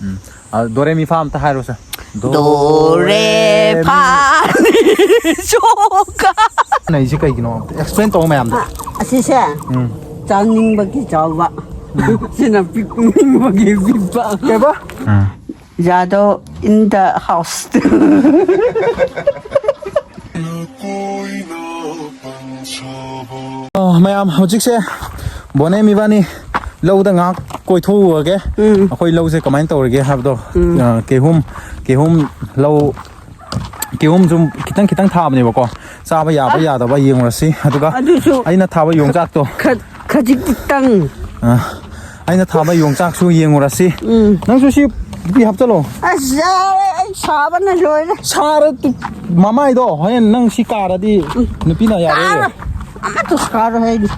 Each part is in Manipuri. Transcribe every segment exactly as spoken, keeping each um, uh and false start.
ꯎꯝ꯫ ꯑ, ꯗꯣꯔꯦ ꯃꯤ ꯐꯥ ꯑꯝꯇ ꯍꯥꯏꯔꯣꯁꯦ꯫ ꯗꯣꯔꯦ ꯐꯥ ꯁꯣꯀꯥ꯫ ꯅꯩꯁꯦ ꯀꯩꯒꯤꯅꯣ? ꯑꯝꯇ explain ꯇꯧ ꯃꯌꯥꯝꯗ꯫ ꯑꯁꯤꯁꯦ ꯎꯝ꯫ ꯆꯥꯅꯤꯡꯕꯒꯤ ꯆꯥꯎꯕ꯫ ꯁꯤꯅ ꯄꯤꯛꯅꯤꯡꯕꯒꯤ ꯄꯤꯛꯄ꯫ ꯀꯩꯕ? ꯎꯝ꯫ ꯌꯥꯗꯣ in the house꯫ ꯑ, ꯃꯌꯥꯝ, ꯍꯧꯖꯤꯛꯁꯦ ꯕꯣꯅꯦꯝ ꯏꯕꯥꯅꯤ ꯂꯧꯗ ꯉꯥꯏꯍꯥꯛ ꯀꯣꯏꯊꯣꯛꯎꯔꯒꯦ꯫ ꯎꯝ꯫ ꯑꯩꯈꯣꯏ ꯂꯧꯁꯦ ꯀꯃꯥꯏꯅ ꯇꯧꯔꯤꯒꯦ ꯍꯥꯏꯕꯗꯣ, ꯎꯝ꯫ ꯑ, ꯀꯤꯍꯣꯝ, ꯀꯤꯍꯣꯝ ꯂꯧ, ꯀꯤꯍꯣꯝ ꯁꯨꯝ ꯈꯤꯇꯪ ꯈꯤꯇꯪ ꯊꯥꯕꯅꯦꯕꯀꯣ, ꯆꯥꯕ ꯌꯥꯕ ꯑ, ꯌꯥꯗꯕ ꯌꯦꯡꯉꯨꯔꯁꯤ꯫ ꯑꯗꯨꯒ ꯑꯗꯨꯁꯨ ꯑꯩꯅ ꯊꯥꯕ ꯌꯣꯡꯆꯥꯛꯇꯣ, ꯈ-, ꯈꯖꯤꯛꯇꯪ꯫ ꯑ, ꯑꯩꯅ ꯊꯥꯕ ꯌꯣꯡꯆꯥꯛꯁꯨ ꯌꯦꯡꯉꯨꯔꯁꯤ꯫ ꯎꯝ꯫ ꯅꯪꯁꯨ ꯁꯤ ꯅꯨꯄꯤ ꯍꯥꯞꯆꯜꯂꯣ꯫ ꯑꯁ, ꯌꯥꯔꯦ, ꯑꯩ ꯁꯥꯕꯅ ꯂꯣꯏꯔꯦ꯫ ꯁꯥꯔ ꯇꯨ-, ꯃꯃꯥꯏꯗꯣ ꯍꯣꯔꯦꯟ ꯅꯪ ꯁꯤ ꯀꯥꯔꯗꯤ ꯎꯝ꯫ ꯅꯨꯄꯤꯅ ꯌꯥꯔꯣꯏꯌꯦ꯫ ꯀꯥꯔꯣꯏ꯫ ꯑꯃꯠꯇ ꯀꯥꯔꯣꯏ ꯑꯩꯗꯤ꯫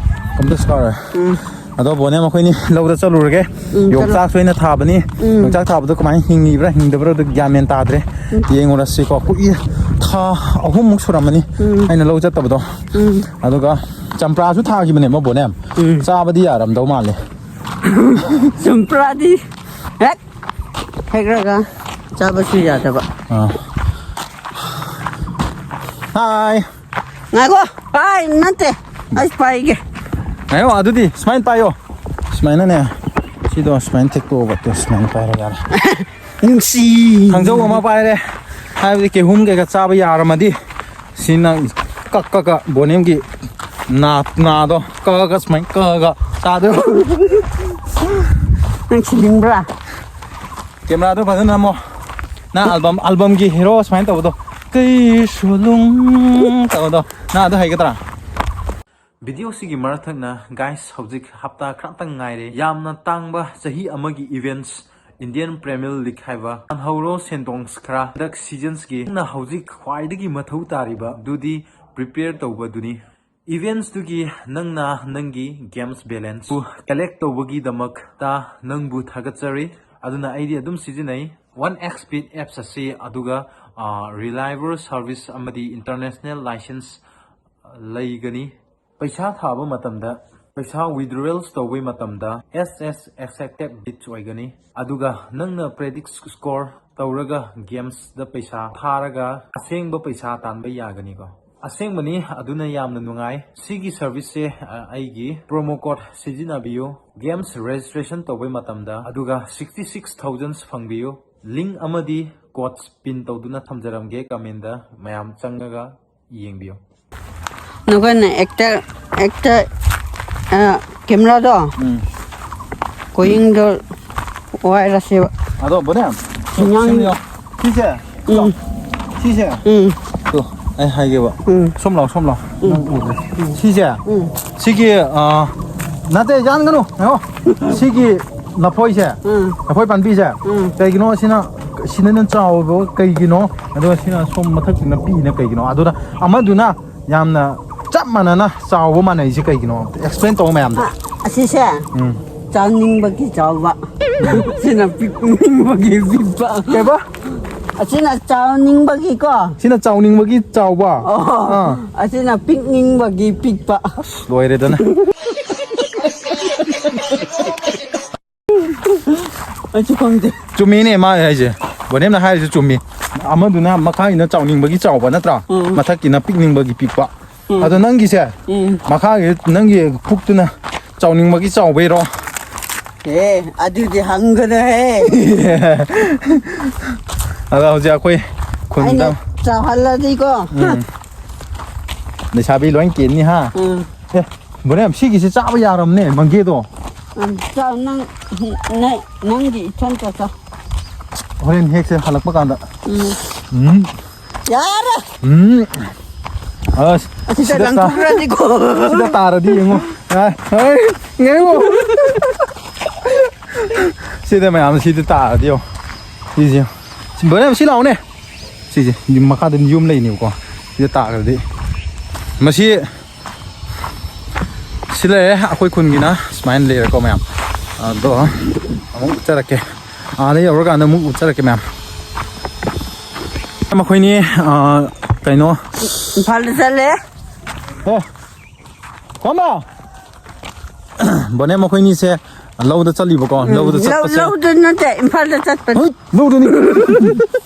ꯑꯝꯇ ꯀꯥꯔꯣꯏ꯫ ꯎꯝ꯫ ꯑꯗꯣ ꯕꯣꯅꯦ, ꯃꯈꯣꯏꯅꯤ ꯂꯧꯗ ꯆꯠꯂꯨꯔꯒꯦ꯫ ꯎꯝ, ꯆꯠꯂꯣ꯫ ꯌꯣꯡꯆꯥꯛꯁꯨ ꯑꯩꯅ ꯊꯥꯕꯅꯤ꯫ ꯎꯝ꯫ ꯌꯣꯡꯆꯥꯛ ꯊꯥꯕꯗꯣ ꯀꯃꯥꯏꯅ ꯍꯤꯡꯉꯤꯕ꯭ꯔꯥ ꯍꯤꯡꯗꯕ꯭ꯔꯥ ꯑꯗꯨ ꯒ꯭ꯌꯥꯟ ꯃꯦꯟ ꯇꯥꯗ꯭ꯔꯦ꯫ ꯎꯝ꯫ ꯌꯦꯡꯉꯨꯔꯁꯤꯀꯣ꯫ ꯀꯨꯏ-, ꯊꯥ ꯑꯍꯨꯝꯃꯨꯛ ꯁꯨꯔꯝꯃꯅꯤ ꯎꯝ꯫ ꯑꯩꯅ ꯂꯧ ꯆꯠꯇꯕꯗꯣ꯫ ꯎꯝ꯫ ꯑꯗꯨꯒ ꯆꯝꯄ꯭ꯔꯥꯁꯨ ꯊꯥꯈꯤꯕꯅꯦꯕ ꯕꯣꯅꯦ꯫ ꯎꯝ꯫ ꯆꯥꯕꯗꯤ ꯌꯥꯔꯝꯗꯧ ꯃꯥꯜꯂꯦ꯫ ꯆꯝꯄ꯭ꯔꯥꯗꯤ ꯍꯦꯛ ꯍꯦꯛꯂꯒ ꯆꯥꯕꯁꯨ ꯌꯥꯗꯕ꯫ ꯑꯥ꯫ ꯍꯥꯏ꯫ ꯉꯥꯏꯈꯣ꯫ ꯍꯥꯏ, ꯅꯠꯇꯦ꯫ ꯑꯩ ꯄꯥꯏꯒꯦ꯫ ꯉꯥꯏꯈꯣ, ꯑꯗꯨꯗꯤ ꯁꯨꯃꯥꯏꯅ ꯄꯥꯏꯌꯣ꯫ ꯁꯨꯃꯥꯏꯅꯅꯦ꯫ ꯁꯤꯗꯣ ꯁꯨꯃꯥꯏꯅ ꯊꯦꯛꯇꯣꯛꯑꯣꯕ꯫ ꯇꯨ, ꯁꯨꯃꯥꯏꯅ ꯄꯥꯏꯔꯣ, ꯌꯥꯔꯦ꯫ ꯅꯨꯡꯁꯤ꯫ ꯊꯥꯡꯖꯧ ꯑꯃ ꯄꯥꯏꯔꯦ꯫ ꯍꯥꯏꯕꯗꯤ ꯀꯤꯍꯣꯝ ꯀꯩꯀꯥ ꯆꯥꯕ ꯌꯥꯔꯝꯃꯗꯤ꯫ ꯁꯤ ꯅꯪ ꯀꯛ ꯀꯛꯀ ꯕꯣꯅꯦꯝꯒꯤ ꯅꯥ-, ꯅꯥꯗꯣ ꯀꯛ ꯀꯛꯀ ꯁꯨꯃꯥꯏꯅ ꯀꯛꯑꯒ ꯆꯥꯗꯣꯏꯕ꯫ ꯅꯪ ꯁꯤꯅꯤꯡꯕ꯭ꯔꯥ? ꯀꯦꯃꯦꯔꯥꯗꯣ ꯐꯖꯅ ꯅꯝꯃꯣ꯫ ꯅꯪ ꯑꯜꯕꯝ, ꯑꯜꯕꯝꯒꯤ ꯍꯦꯔꯣ ꯁꯨꯃꯥꯏꯅ ꯇꯧꯕꯗꯣ꯫ ꯀꯩꯁꯨ ꯂꯨꯡ ꯇꯧꯕꯗꯣ꯫ ꯅꯪ ꯑꯗꯨ ꯍꯩꯒꯗ꯭ꯔꯥ? ꯚꯤꯗꯤꯑꯣꯁꯤꯒꯤ ꯃꯔꯛ ꯊꯠꯅ, guys, ꯍꯧꯖꯤꯛ ꯍꯞꯇꯥ ꯈꯔꯇꯪ ꯉꯥꯏꯔꯦ꯫ ꯌꯥꯝꯅ ꯇꯥꯡꯕ ꯆꯍꯤ ꯑꯃꯒꯤ events, Indian Premier League ꯍꯥꯏꯕ꯫ ꯇꯥꯟꯍꯧꯔꯣ ꯁꯦꯟꯗꯣꯡ ꯈꯔ꯫ ꯍꯟꯗꯛ seasonsꯀꯤ ꯅꯪꯅ ꯍꯧꯖꯤꯛ ꯈ꯭ꯋꯥꯏꯗꯒꯤ ꯃꯊꯧ ꯇꯥꯔꯤꯕ ꯑꯗꯨꯗꯤ prepare ꯇꯧꯕꯗꯨꯅꯤ꯫ Eventsꯇꯨꯒꯤ ꯅꯪꯅ ꯅꯪꯒꯤ games balanceꯄꯨ collect ꯇꯧꯕꯒꯤꯗꯃꯛꯇ ꯅꯪꯕꯨ ꯊꯥꯒꯠꯆꯔꯤ꯫ ꯑꯗꯨꯅ ꯑꯩꯗꯤ ꯑꯗꯨꯝ ꯁꯤꯖꯤꯟꯅꯩ꯫ One X Bet apps ꯑꯁꯤ, ꯑꯗꯨꯒ, ꯑ, reliable service ꯑꯃꯗꯤ international license ꯂꯩꯒꯅꯤ꯫ ꯄꯩꯁꯥ ꯊꯥꯕ ꯃꯇꯝꯗ ꯄꯩꯁꯥ withdrawals ꯇꯧꯕꯩ ꯃꯇꯝꯗ S S accepted bid ꯑꯣꯏꯒꯅꯤ꯫ ꯑꯗꯨꯒ ꯅꯪꯅ predict score ꯇꯧꯔꯒ gamesꯇ ꯄꯩꯁꯥ ꯊꯥꯔꯒ ꯑꯁꯦꯡꯕ ꯄꯩꯁꯥ ꯇꯥꯟꯕ ꯌꯥꯒꯅꯤꯀꯣ꯫ ꯑꯁꯦꯡꯕꯅꯤ, ꯑꯗꯨꯅ ꯌꯥꯝꯅ ꯅꯨꯡꯉꯥꯏ꯫ ꯁꯤꯒꯤ serviceꯁꯦ, ꯑ, ꯑꯩꯒꯤ promo code ꯁꯤꯖꯤꯟꯅꯕꯤꯌꯨ꯫ Games registration ꯇꯧꯕꯩ ꯃꯇꯝꯗ, ꯑꯗꯨꯒ sixty six thousand ꯐꯪꯕꯤꯌꯨ꯫ Link ꯑꯃꯗꯤ codes pin ꯇꯧꯗꯨꯅ ꯊꯝꯖꯔꯝꯒꯦ commentꯗ, ꯃꯌꯥꯝ ꯆꯪꯉꯒ ꯌꯦꯡꯕꯤꯌꯨ꯫ ꯅꯈꯣꯏꯅ actor, actor, ꯑ, cameraꯗꯣ, ꯎꯝ꯫ ꯀꯣꯌꯤꯡꯗꯣ ꯋꯥꯏꯔꯁꯦꯕ꯫ ꯑꯗꯣ ꯕꯣꯅꯦ, ꯁꯤꯡꯌꯥꯡ-, ꯁꯤꯡꯌꯥꯡ-, ꯁꯤꯁꯦ, ꯎꯝ꯫ ꯁꯤꯁꯦ, ꯎꯝ꯫ ꯇꯨ, ꯑꯩ ꯍꯥꯏꯒꯦꯕ꯫ ꯎꯝ꯫ ꯁꯣꯝ ꯂꯥꯎ, ꯁꯣꯝ ꯂꯥꯎ꯫ ꯎꯝ꯫ ꯅꯪ ꯎꯗ꯭ꯔꯦ꯫ ꯎꯝ꯫ ꯁꯤꯁꯦ, ꯎꯝ꯫ ꯁꯤꯒꯤ, ꯑ, ꯅꯠꯇꯦ, ꯌꯥꯟꯒꯅꯨ꯫ ꯌꯦꯡꯉꯣ꯫ ꯁꯤꯒꯤ ꯂꯐꯣꯏꯁꯦ, ꯎꯝ꯫ ꯂꯐꯣꯏ ꯄꯥꯝꯕꯤꯁꯦ, ꯎꯝ꯫ ꯀꯩꯒꯤꯅꯣ ꯁꯤꯅ, ꯁꯤꯅ ꯆꯥꯎꯕ ꯀꯩꯒꯤꯅꯣ? ꯑꯗꯨꯒ ꯁꯤꯅ ꯁꯣꯝ ꯃꯊꯛꯁꯤꯅ ꯄꯤꯛꯏꯅ ꯀꯩꯒꯤꯅꯣ? ꯑꯗꯨꯅ ꯑꯃꯗꯨꯅ ꯌꯥꯝꯅ ꯆꯞ ꯃꯥꯟꯅꯅ ꯆꯥꯎꯕ ꯃꯥꯟꯅꯩꯁꯦ ꯀꯩꯒꯤꯅꯣ? Explain ꯇꯧ ꯃꯌꯥꯝꯗ꯫ ꯑ, ꯑꯁꯤꯁꯦ ꯎꯝ꯫ ꯆꯥꯎꯅꯤꯡꯕꯒꯤ ꯆꯥꯎꯕ, ꯁꯤꯅ ꯄꯤꯛꯅꯤꯡꯕꯒꯤ ꯄꯤꯛꯄ꯫ ꯀꯩꯕ? ꯑꯁꯤꯅ ꯆꯥꯎꯅꯤꯡꯕꯒꯤꯀꯣ꯫ ꯁꯤꯅ ꯆꯥꯎꯅꯤꯡꯕꯒꯤ ꯆꯥꯎꯕ꯫ ꯑꯣ, ꯑꯥ꯫ ꯑꯁꯤꯅ ꯄꯤꯛꯅꯤꯡꯕꯒꯤ ꯄꯤꯛꯄ꯫ ꯑꯁ, ꯂꯣꯏꯔꯦꯗꯅ꯫ ꯑꯩꯁꯨ ꯈꯪꯗꯦ꯫ ꯆꯨꯝꯃꯤꯅꯦ ꯃꯥ ꯍꯥꯏꯁꯦ꯫ ꯕꯣꯅꯦꯝꯅ ꯍꯥꯏꯔꯤꯁꯦ ꯆꯨꯝꯃꯤ꯫ ꯑꯃꯗꯨꯅ ꯃꯈꯥꯒꯤꯅ ꯆꯥꯎꯅꯤꯡꯕꯒꯤ ꯆꯥꯎꯕ ꯅꯠꯇ꯭ꯔꯥ? ꯎꯝ꯫ ꯃꯊꯛꯀꯤꯅ ꯄꯤꯛꯅꯤꯡꯕꯒꯤ ꯄꯤꯛꯄ꯫ ꯎꯝ꯫ ꯑꯗꯣ ꯅꯪꯒꯤꯁꯦ, ꯎꯝ꯫ ꯃꯈꯥꯒꯤ ꯅꯪꯒꯤ ꯄꯨꯛꯇꯨꯅ ꯆꯥꯎꯅꯤꯡꯕꯒꯤ ꯆꯥꯎꯕꯩꯔꯣ? ꯑꯦ, ꯑꯗꯨꯗꯤ ꯍꯪꯒꯅꯨꯍꯦ꯫ ꯑꯗꯣ ꯍꯧꯖꯤꯛ ꯑꯩꯈꯣꯏ ꯈꯨꯟꯗ ꯑꯩꯅ ꯆꯥꯎꯍꯜꯂꯗꯤꯀꯣ꯫ ꯎꯝ꯫ ꯂꯩꯁꯥꯕꯤ ꯂꯣꯏ ꯀꯦꯟꯅꯤ ꯍꯥ? ꯎꯝ꯫ ꯑꯦ, ꯕꯣꯅꯦꯝ, ꯁꯤꯒꯤꯁꯦ ꯆꯥꯕ ꯌꯥꯔꯝꯅꯦ, ꯃꯪꯒꯦꯗꯣ꯫ ꯎꯝ, ꯆꯥꯎ, ꯅꯪ, ꯅꯪ, ꯅꯪꯒꯤ ꯏꯊꯟꯇ ꯆꯥꯎ꯫ ꯍꯣꯔꯦꯟ ꯍꯦꯛꯁꯦ ꯍꯜꯂꯛꯄ ꯀꯥꯟꯗ꯫ ꯎꯝ꯫ ꯎꯝ꯫ ꯌꯥꯔꯦ꯫ ꯎꯝ꯫ ꯑꯁ, ꯑꯁꯤꯗ ꯁꯤꯗ ꯇꯥ-, ꯂꯪꯊꯣꯛꯈ꯭ꯔꯗꯤꯀꯣ꯫ ꯁꯤꯗ ꯇꯥꯔꯗꯤ ꯌꯦꯡꯉꯣ꯫ ꯑ, ꯍꯩ, ꯌꯦꯡꯉꯣ꯫ ꯁꯤꯗ ꯃꯌꯥꯝ ꯁꯤꯗ ꯇꯥꯔꯗꯤ ꯌꯦꯡꯉꯣ꯫ ꯁꯤꯁꯦ ꯌꯦꯡꯉꯣ꯫ ꯁꯤ ꯕꯣꯅꯦꯝ, ꯁꯤ ꯂꯥꯛꯑꯣꯅꯦ꯫ ꯁꯤꯁꯦ ꯌꯨꯝ ꯃꯈꯥꯗ ꯌꯨꯝ ꯂꯩꯅꯦꯕꯀꯣ꯫ ꯁꯤꯗ ꯇꯥꯈ꯭ꯔꯗꯤ ꯃꯁꯤ ꯁꯤ ꯂꯩꯔꯦ ꯑꯩꯈꯣꯏ ꯈꯨꯟꯒꯤꯅ ꯁꯨꯃꯥꯏꯅ ꯂꯩꯔꯦꯀꯣ ꯃꯌꯥꯝ꯫ ꯑꯗꯣ ꯑꯃꯨꯛ ꯎꯠꯆꯔꯛꯀꯦ꯫ ꯑꯥꯗ ꯌꯧꯔꯀꯥꯟꯗ ꯑꯃꯨꯛ ꯎꯠꯆꯔꯛꯀꯦ ꯃꯌꯥꯝ꯫ ꯃꯈꯣꯏꯅꯤ, ꯑ, ꯀꯩꯅꯣ꯫ ꯏꯝꯐꯥꯜꯗ ꯆꯠꯂꯦ꯫ ꯑꯦ, ꯀꯣꯝꯕ! ꯕꯣꯅꯦ, ꯃꯈꯣꯏꯅꯤꯁꯦ ꯂꯧꯗ ꯆꯠꯂꯤꯕꯀꯣ꯫ ꯂꯧꯗ ꯆꯠꯄꯁꯦ, ꯂꯧꯗ ꯅꯠꯇꯦ, ꯏꯝꯐꯥꯜꯗ ꯆꯠꯄꯅꯤ꯫ ꯍꯣꯏ, ꯂꯧꯗꯅꯤ꯫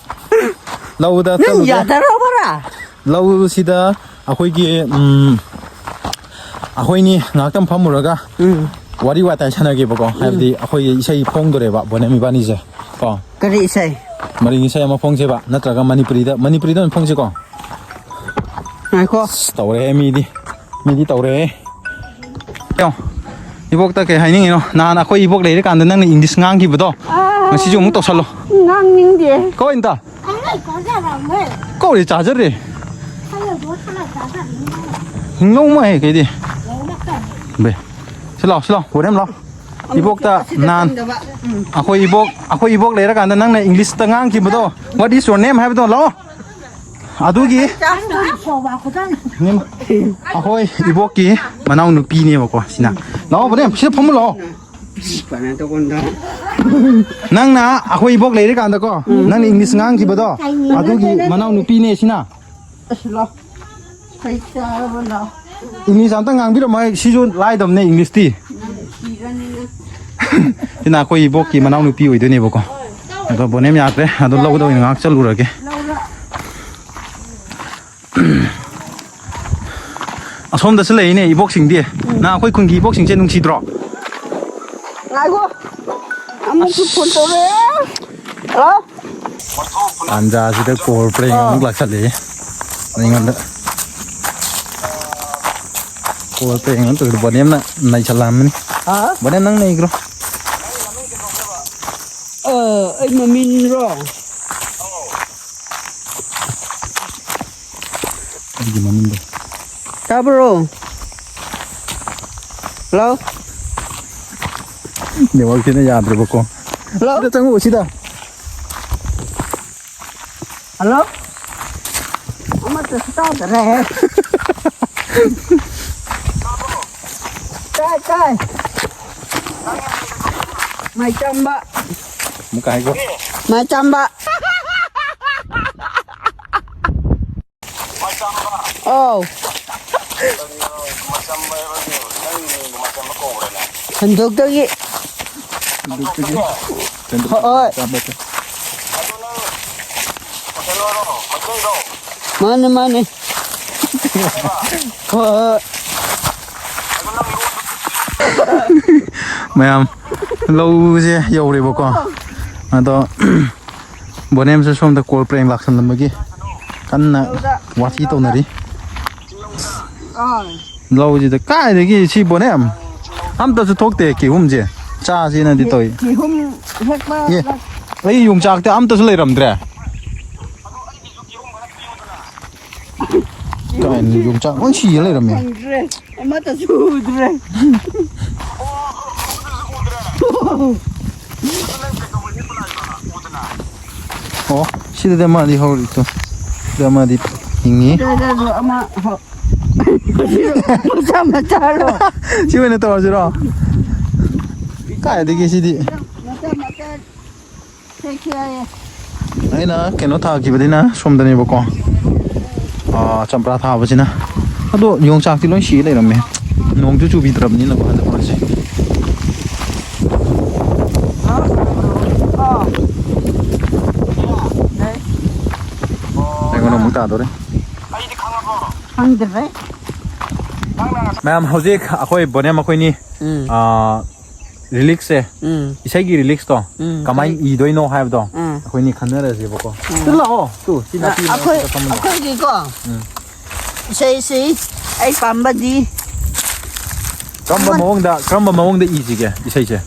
ꯂꯧꯗ ꯅꯪ ꯆꯠꯂꯨꯔꯦ꯫ ꯌꯥꯗꯔꯕ꯭ꯔꯥ? ꯂꯧꯁꯤꯗ ꯑꯩꯈꯣꯏꯒꯤ, ꯎꯝ, ꯑꯩꯈꯣꯏꯅꯤ ꯉꯥꯏꯍꯥꯛꯇꯪ ꯐꯝꯃꯨꯔꯒ ꯎꯝ ꯋꯥꯔꯤ ꯋꯥꯇꯥꯏ ꯁꯥꯟꯅꯒꯦꯕꯀꯣ꯫ ꯍꯥꯏꯕꯗꯤ ꯑꯩꯈꯣꯏꯒꯤ ꯏꯁꯩ ꯐꯣꯡꯗꯣꯔꯦꯕ ꯕꯣꯅꯦꯝ ꯏꯕꯥꯅꯤꯁꯦ ꯀꯣ꯫ ꯀꯔꯤ ꯏꯁꯩ? ꯃꯔꯤꯡ ꯏꯁꯩ ꯑꯃ ꯐꯣꯡꯁꯦꯕ, ꯅꯠꯇ꯭ꯔꯒ ꯃꯅꯤꯄꯨꯔꯤꯗ, ꯃꯅꯤꯄꯨꯔꯤꯗ ꯑꯣꯏꯅ ꯐꯣꯡꯁꯤꯀꯣ꯫ ꯉꯥꯏꯈꯣ꯫ ꯑꯁ, ꯇꯧꯔꯦꯍꯦ ꯃꯤꯗꯤ, ꯃꯤꯗꯤ ꯇꯧꯔꯦꯍꯦ꯫ ꯌꯦꯡꯉꯣ, ꯏꯕꯣꯛꯇ ꯀꯩ ꯍꯥꯏꯅꯤꯡꯉꯤꯅꯣ? ꯅꯍꯥꯟ ꯑꯩꯈꯣꯏ ꯏꯕꯣꯛ ꯂꯩꯔꯤꯀꯥꯟꯗ ꯅꯪꯅ ꯏꯪꯂꯤꯁ ꯉꯥꯡꯈꯤꯕꯗꯣ, ꯑꯥ, ꯉꯁꯤꯁꯨ ꯑꯃꯨꯛ ꯇꯧꯁꯜꯂꯣ꯫ ꯉꯥꯡꯅꯤꯡꯗꯦ꯫ ꯀꯣ ꯏꯟꯇ? ꯀꯧꯔꯦ, ꯆꯥꯖꯔꯦ꯫ ꯍꯤꯡꯅꯧ ꯃꯥ ꯍꯦ ꯀꯩꯗꯤ꯫ ꯕꯦ, ꯁꯤ ꯂꯥꯎ, ꯁꯤ ꯂꯥꯎ, ꯕꯣꯅꯦꯝ ꯂꯥꯎ꯫ ꯏꯕꯣꯛꯇ ꯑꯁꯤꯗ ꯅꯍꯥꯟ ꯆꯪꯗꯕ꯫ ꯎꯝ꯫ ꯑꯩꯈꯣꯏ ꯏꯕꯣꯛ, ꯑꯩꯈꯣꯏ ꯏꯕꯣꯛ ꯂꯩꯔꯀꯥꯟꯗ ꯅꯪꯅ ꯏꯪꯂꯤꯁꯇ ꯉꯥꯡꯈꯤꯕꯗꯣ, "What is your name?" ꯍꯥꯏꯕꯗꯣ, ꯂꯥꯛꯑꯣ꯫ ꯑꯗꯨꯒꯤ ꯑꯩꯈꯣꯏ ꯏꯕꯣꯛꯀꯤ ꯃꯅꯥꯎ ꯅꯨꯄꯤꯅꯦꯕꯀꯣ ꯁꯤꯅ꯫ ꯂꯥꯛꯑꯣ ꯕꯣꯅꯦꯝ, ꯁꯤꯗ ꯐꯝꯃꯨ ꯂꯥꯛꯑꯣ꯫ ꯅꯪꯅ ꯑꯩꯈꯣꯏ ꯏꯕꯣꯛ ꯂꯩꯔꯤꯀꯥꯟꯗꯀꯣ, ꯅꯪꯅ ꯏꯪꯂꯤꯁ ꯉꯥꯡꯈꯤꯕꯗꯣ, ꯑꯗꯨꯒꯤ ꯃꯅꯥꯎ ꯅꯨꯄꯤꯅꯦ ꯁꯤꯅ꯫ ꯏꯪꯂꯤꯁ ꯑꯝꯇ ꯉꯥꯡꯕꯤꯔꯝꯃꯣ, ꯁꯤꯁꯨ ꯂꯥꯏꯗꯕꯅꯦ ꯏꯪꯂꯤꯁꯇꯤ꯫ ꯁꯤꯅ ꯑꯩꯈꯣꯏ ꯏꯕꯣꯛꯀꯤ ꯃꯅꯥꯎ ꯅꯨꯄꯤ ꯑꯣꯏꯗꯣꯏꯅꯦꯕꯀꯣ꯫ ꯑꯗꯣ ꯕꯣꯅꯦꯝ ꯌꯥꯗ꯭ꯔꯦ, ꯑꯗꯣ ꯂꯧꯗ ꯑꯣꯏꯅ ꯉꯥꯏꯍꯥꯛ ꯆꯠꯂꯨꯔꯒꯦ꯫ ꯑꯁꯣꯝꯗꯁꯨ ꯂꯩꯔꯤꯅꯦ ꯏꯕꯣꯛꯁꯤꯡꯗꯤ꯫ ꯅꯪ ꯑꯩꯈꯣꯏ ꯈꯨꯟꯒꯤ ꯏꯕꯣꯛꯁꯤꯡꯁꯦ ꯅꯨꯡꯁꯤꯗ꯭ꯔꯣ? ꯉꯥꯏꯈꯣ꯫ ꯑꯃꯨꯛꯁꯨ ꯐꯣꯟ ꯇꯧꯔꯛꯑꯦ꯫ ꯍꯜꯂꯣ? ꯇꯥꯟꯖꯥꯁꯤꯗ ꯀꯣꯜ ꯄ꯭ꯔꯦꯡ ꯑꯃꯨꯛ ꯂꯥꯛꯁꯜꯂꯛꯑꯦ ꯑꯩꯉꯣꯟꯗ꯫ ꯀꯣꯜ ꯄ꯭ꯔꯦꯡ ꯑꯃ ꯇꯧꯔꯦ꯫ ꯕꯣꯅꯦꯝꯅ ꯅꯩꯁꯜꯂꯛꯑꯝꯃꯅꯤ꯫ ꯍꯥ? ꯕꯣꯅꯦꯝ, ꯅꯪ ꯅꯩꯈ꯭ꯔꯣ꯫ ꯑ, ꯑꯩ ꯃꯃꯤꯡꯔꯣ? ꯑꯩꯒꯤ ꯃꯃꯤꯡꯗꯣ꯫ ꯇꯥꯕ꯭ꯔꯣ? ꯍꯜꯂꯣ? ꯅꯦꯠꯋꯥꯛꯁꯤꯅ ꯌꯥꯗ꯭ꯔꯕꯀꯣ꯫ ꯍꯜꯂꯣ? ꯁꯤꯗ ꯆꯪꯉꯛꯑꯣ, ꯁꯤꯗ꯫ ꯍꯜꯂꯣ? ꯑꯃꯠꯇꯁꯨ ꯇꯥꯗꯔꯦ꯫ ꯇꯥꯏ, ꯇꯥꯏ꯫ ꯃꯥꯏꯆꯝꯕ꯫ ꯑꯃꯨꯛꯀ ꯍꯥꯏꯈꯣ꯫ ꯃꯥꯏꯆꯝꯕ꯫ ꯑꯧ꯫ ꯍꯟꯗꯣꯛꯇꯒꯤ꯫ ꯍꯣꯏ꯫ ꯃꯥꯅꯦ, ꯃꯥꯅꯦ꯫ ꯍꯣꯏ, ꯍꯣꯏ꯫ ꯃꯌꯥꯝ, ꯂꯧꯁꯦ ꯌꯧꯔꯦꯕꯀꯣ꯫ ꯑꯗꯣ ꯕꯣꯅꯦꯝꯁꯨ ꯁꯣꯝꯗ ꯀꯣꯜ ꯄ꯭ꯔꯦꯡ ꯂꯥꯛꯁꯜꯂꯝꯕꯒꯤ ꯀꯟꯅ ꯋꯥꯊꯤ ꯇꯧꯅꯔꯤ꯫ ꯑꯥ꯫ ꯂꯧꯁꯤꯗ ꯀꯥꯏꯗꯒꯤ ꯁꯤ ꯕꯣꯅꯦꯝ ꯑꯝꯇꯁꯨ ꯊꯣꯛꯇꯦ ꯀꯤꯍꯣꯝꯁꯦ꯫ ꯆꯥꯁꯤꯅꯗꯤ ꯇꯧꯏ꯫ ꯀꯤꯍꯣꯝ ꯍꯦꯛꯄ ꯑꯦ, ꯂꯥꯛ- ꯑꯩ ꯌꯣꯡꯆꯥꯛꯇꯤ ꯑꯝꯇꯁꯨ ꯂꯩꯔꯝꯗ꯭ꯔꯦ꯫ ꯀꯥꯏꯅ ꯌꯣꯡꯆꯥꯛ ꯂꯣꯏ ꯁꯤꯔ ꯂꯩꯔꯝꯃꯦ꯫ ꯐꯪꯗ꯭ꯔꯦ꯫ ꯑꯃꯠꯇꯁꯨ ꯎꯗ꯭ꯔꯦ꯫ ꯑꯣ, ꯁꯤꯗꯗꯤ ꯑꯃꯗꯤ ꯍꯧꯔꯤꯗꯣ꯫ ꯁꯤꯗ ꯑꯃꯗꯤ ꯍꯤꯡꯉꯤ꯫ ꯁꯤꯗꯁꯨ ꯑꯃ ꯍꯧ-, ꯃꯆꯥ ꯃꯆꯥꯔꯣ? ꯁꯤ ꯑꯣꯏꯅ ꯇꯧꯔꯁꯤꯔꯣ? ꯀꯥꯏꯗꯒꯤ ꯁꯤꯗꯤ? ꯃꯆꯥ ꯃꯆꯥ ꯍꯦꯛꯁꯦ ꯍꯥꯏꯌꯦ꯫ ꯑꯩꯅ ꯀꯩꯅꯣ ꯊꯥꯈꯤꯕꯗꯤꯅ ꯁꯣꯝꯗꯅꯦꯕꯀꯣ꯫ ꯑꯥ, ꯆꯝꯄ꯭ꯔꯥ ꯊꯥꯕꯁꯤꯅ꯫ ꯑꯗꯣ ꯌꯣꯡꯆꯥꯛꯇꯤ ꯂꯣꯏ ꯁꯤ ꯂꯩꯔꯝꯃꯦ꯫ ꯅꯣꯡꯁꯨ ꯆꯨꯕꯤꯗ꯭ꯔꯕꯅꯤꯅꯀꯣ ꯍꯟꯗꯛ ꯃꯔꯛꯁꯦ꯫ ꯑꯩꯉꯣꯟꯗ ꯑꯃꯨꯛ ꯇꯥꯗꯣꯔꯦ꯫ ꯈꯪꯗ꯭ꯔꯦ꯫ ꯃꯌꯥꯝ, ꯍꯧꯖꯤꯛ ꯑꯩꯈꯣꯏ ꯕꯣꯅꯦꯝ ꯑꯩꯈꯣꯏꯅꯤ, ꯎꯝ꯫ ꯑꯥ, ꯔꯤꯂꯤꯛꯁꯁꯦ, ꯎꯝ꯫ ꯏꯁꯩꯒꯤ ꯔꯤꯂꯤꯛꯁꯇꯣ ꯎꯝ, ꯀꯃꯥꯏꯅ ꯀꯔꯤ? ꯏꯗꯣꯏꯅꯣ ꯍꯥꯏꯕꯗꯣ ꯎꯝ꯫ ꯑꯩꯈꯣꯏꯅꯤ ꯈꯟꯅꯔꯁꯦꯕꯀꯣ꯫ ꯎꯝ꯫ ꯁꯤꯗ ꯂꯥꯛꯑꯣ꯫ ꯇꯨ, ꯁꯤ ꯅꯥꯄꯤ ꯑꯩꯈꯣꯏ, ꯃꯔꯛꯁꯤꯗ ꯐꯝꯃꯨ ꯂꯥꯛꯑꯣ꯫ ꯑꯩꯈꯣꯏꯒꯤꯀꯣ ꯎꯝ꯫ ꯏꯁꯩꯁꯤ ꯑꯩ ꯄꯥꯝꯕꯗꯤ ꯀꯔꯝꯕ ꯑꯃ ꯃꯑꯣꯡꯗ, ꯀꯔꯝꯕ ꯃꯑꯣꯡꯗ ꯏꯁꯤꯒꯦ ꯏꯁꯩꯁꯦ?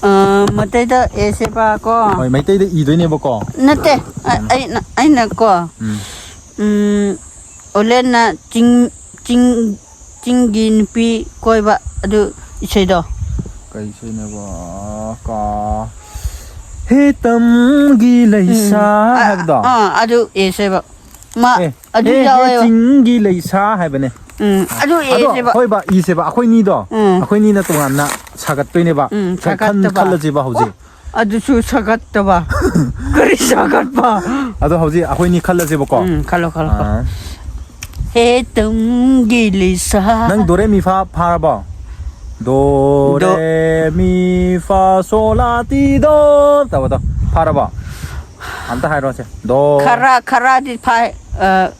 ꯑ, ꯃꯇꯩꯗ ꯑꯦꯁꯦꯕ ꯀꯣ꯫ ꯍꯣꯏ, ꯃꯩꯇꯩꯗ ꯏꯗꯣꯏꯅꯦꯕꯀꯣ꯫ ꯅꯠꯇꯦ, ꯑ-, ꯎꯝ꯫ ꯑꯩꯅ, ꯑꯩꯅ ꯀꯣ, ꯎꯝ꯫ ꯎꯝ, ꯑꯣꯂꯦꯟꯅ ꯆꯤꯡ, ꯆꯤꯡ, ꯆꯤꯡꯒꯤ ꯅꯨꯄꯤ ꯀꯣꯏꯕ ꯑꯗꯨ ꯏꯁꯩꯗꯣ꯫ ꯀꯩ ꯏꯁꯩꯅꯣꯕ? ꯀꯥ-, ꯍꯦ ꯇꯝꯒꯤ ꯂꯩꯁꯥ ꯎꯝ꯫ ꯑ-, ꯍꯥꯏꯕꯗꯣ? ꯑꯥ, ꯑꯗꯨ ꯑꯦꯁꯦꯕ꯫ ꯃꯥ ꯑꯦ, ꯑꯗꯨ ꯍꯦ, ꯍꯦ ꯌꯥꯎꯋꯦꯕ꯫ ꯆꯤꯡꯒꯤ ꯂꯩꯁꯥ ꯍꯥꯏꯕꯅꯦ꯫ ꯎꯝ, ꯑꯗꯨ ꯑꯗꯣ ꯑꯦꯁꯦꯕ꯫ ꯍꯣꯏꯕ, ꯏꯁꯦꯕ, ꯑꯩꯈꯣꯏꯅꯤꯗꯣ, ꯎꯝ꯫ ꯑꯩꯈꯣꯏꯅꯤꯅ ꯇꯣꯉꯥꯟꯅ ꯁꯥꯒꯠꯇꯣꯏꯅꯦꯕ꯫ ꯎꯝ, ꯈꯟ-, ꯁꯥꯒꯠꯇꯕ꯫ ꯈꯜꯂꯁꯦꯕ ꯍꯧꯖꯤꯛ꯫ ꯑꯣ, ꯑꯗꯨꯁꯨ ꯁꯥꯒꯠꯇꯕ꯫ ꯀꯔꯤ ꯁꯥꯒꯠꯄ? ꯑꯗꯣ ꯍꯧꯖꯤꯛ ꯑꯩꯈꯣꯏꯅꯤ ꯈꯜꯂꯁꯦꯕꯀꯣ꯫ ꯎꯝ, ꯈꯜꯂꯣ, ꯈꯜꯂꯣ, ꯈꯜꯂꯣ꯫ ꯑꯥ꯫ ꯍꯦ ꯇꯝꯒꯤ ꯂꯩꯁꯥ꯫ ꯅꯪ ꯗꯣꯔꯦ ꯃꯤ ꯐꯥ ꯐꯥꯔꯕꯣ? ꯗꯣ, ꯗꯣ꯫ ꯔꯦ, ꯃꯤ, ꯐꯥ, ꯁꯣ, ꯂꯥ, ꯇꯤ, ꯗꯣ꯫ ꯇꯧꯕꯗꯣ꯫ ꯐꯥꯔꯕꯣ? ꯑꯝꯇ ꯍꯥꯏꯔꯣꯁꯦ꯫ ꯗꯣ꯫ ꯈꯔ, ꯈꯔꯗꯤ ꯐꯥꯏ꯫ ꯑ,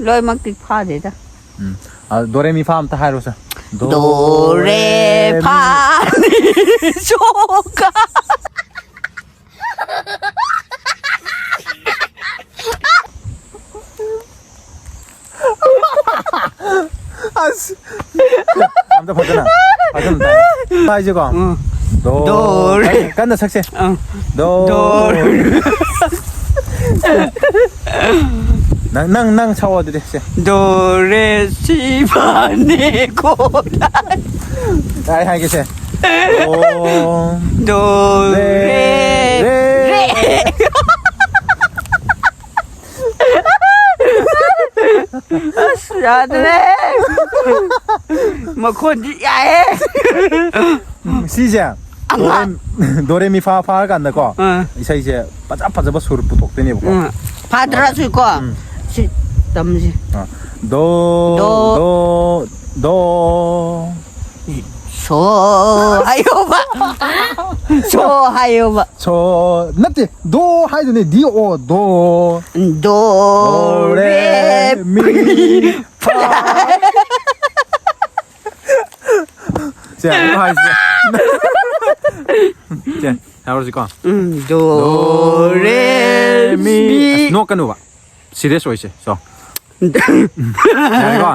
ꯂꯣꯏꯃꯛꯇꯤ ꯐꯥꯗꯦꯗ꯫ ꯎꯝ꯫ ꯑ, ꯗꯣ, ꯔꯦ, ꯃꯤ, ꯐꯥ ꯑꯝꯇ ꯍꯥꯏꯔꯣꯁꯦ꯫ ꯗꯣ, ꯔꯦ, ꯐꯥ, ꯃꯤ꯫ ꯁꯣ, ꯀ꯫ ꯑꯁ꯫ ꯑꯝꯇ ꯐꯖꯅ, ꯐꯖꯅ ꯇꯥꯏ꯫ ꯍꯥꯏꯁꯦꯀꯣ꯫ ꯎꯝ꯫ ꯗꯣ꯫ ꯗꯣ ꯔꯦ꯫ ꯀꯟꯅ, ꯀꯟꯅ ꯁꯛꯁꯦ꯫ ꯎꯝ꯫ ꯗꯣ꯫ ꯗꯣ ꯔꯦ꯫ ꯅꯪ, ꯅꯪ, ꯅꯪ ꯁꯛꯑꯣ ꯑꯗꯨꯗꯤ ꯁꯦ꯫ ꯗꯣ ꯔꯦ ꯁꯤ ꯐꯥ ꯅꯦ ꯀꯣ ꯂꯥ꯫ ꯑꯩ ꯍꯥꯏꯒꯦꯁꯦ꯫ ꯑꯣ꯫ ꯗꯣ ꯔꯦ ꯔꯦ꯫ ꯔꯦ꯫ ꯑꯁ, ꯌꯥꯗ꯭ꯔꯦ꯫ ꯃꯈꯣꯟꯗꯤ ꯌꯥꯏꯌꯦ꯫ ꯎꯝ, ꯁꯤꯁꯦ ꯑꯃ꯫ ꯗꯣꯔꯦ-, ꯗꯣꯔꯦ ꯃꯤ ꯐꯥ ꯐꯥꯔꯀꯥꯟꯗꯀꯣ, ꯑꯥ꯫ ꯏꯁꯩꯁꯦ ꯐꯖ ꯐꯖꯕ ꯁꯨꯔ ꯄꯨꯊꯣꯛꯇꯣꯏꯅꯦꯕꯀꯣ꯫ ꯎꯝ꯫ ꯐꯥꯗ꯭ꯔꯁꯨꯀꯣ꯫ ꯎꯝ꯫ ꯁꯤ ꯇꯝꯁꯤ꯫ ꯑꯥ꯫ ꯗꯣ, ꯗꯣ꯫ ꯗꯣ, ꯗꯣ꯫ ꯁꯣ ꯍꯥꯏꯌꯣꯕ꯫ ꯁꯣ ꯍꯥꯏꯌꯣꯕ꯫ ꯁꯣ, ꯅꯠꯇꯦ, ꯗꯣ ꯍꯥꯏꯗꯨꯅꯦ, ꯗꯤ ꯑꯣ, ꯗꯣ꯫ ꯗꯣ, ꯗꯣ, ꯔꯦ, ꯔꯦ, ꯃꯤ, ꯃꯤ, ꯐꯥ꯫ ꯁꯦ, ꯑꯃꯨꯛ ꯍꯥꯏꯁꯦ꯫ ꯁꯦ, ꯌꯥꯎꯔꯁꯤꯀꯣ꯫ ꯎꯝ, ꯗꯣ, ꯗꯣ, ꯔꯦ, ꯔꯦ, ꯃꯤ꯫ ꯃꯤ꯫ ꯑꯁ, ꯅꯣꯛꯀꯅꯨꯕ꯫ Serious ꯑꯣꯏꯁꯦ꯫ ꯁꯣ꯫ ꯌꯥꯔꯦꯀꯣ?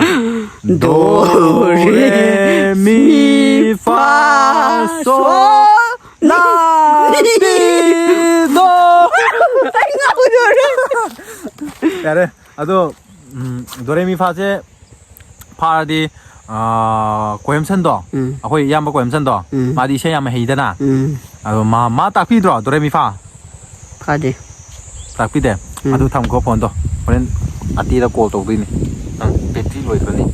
ꯗꯣ, ꯗꯣ, ꯔꯦ, ꯔꯦ, ꯃꯤ, ꯃꯤ, ꯐꯥ, ꯐꯥ, ꯁꯣ, ꯁꯣ, ꯂꯥ, ꯂꯥ, ꯇꯤ, ꯇꯤ, ꯗꯣ꯫ ꯑꯩ ꯉꯥꯎꯗꯣꯔꯦ꯫ ꯌꯥꯔꯦ꯫ ꯑꯗꯣ, ꯎꯝ, ꯗꯣꯔꯦꯃꯤ ꯐꯥꯁꯦ ꯐꯥꯔꯗꯤ, ꯑꯥ, ꯀꯣꯍꯦꯝꯁꯟꯗꯣ, ꯎꯝ꯫ ꯑꯩꯈꯣꯏ ꯏꯌꯥꯝꯕ ꯀꯣꯍꯦꯝꯁꯟꯗꯣ, ꯎꯝ꯫ ꯃꯥꯗꯤ ꯏꯁꯩ ꯌꯥꯝ ꯍꯩꯗꯅ꯫ ꯎꯝ꯫ ꯑꯗꯣ ꯃꯥ, ꯃꯥ ꯇꯥꯛꯄꯤꯗ꯭ꯔꯣ ꯗꯣꯔꯦꯃꯤ ꯐꯥ? ꯐꯥꯗꯦ꯫ ꯇꯥꯛꯄꯤꯗꯦ? ꯎꯝ꯫ ꯑꯗꯨ ꯊꯝꯈ꯭ꯔꯣ ꯐꯣꯟꯗꯣ꯫ ꯍꯣꯔꯦꯟ ꯑꯇꯤꯗ call ꯇꯧꯗꯣꯏꯅꯤ꯫ ꯅꯪ battery ꯂꯣꯏꯈ꯭ꯔꯅꯤ꯫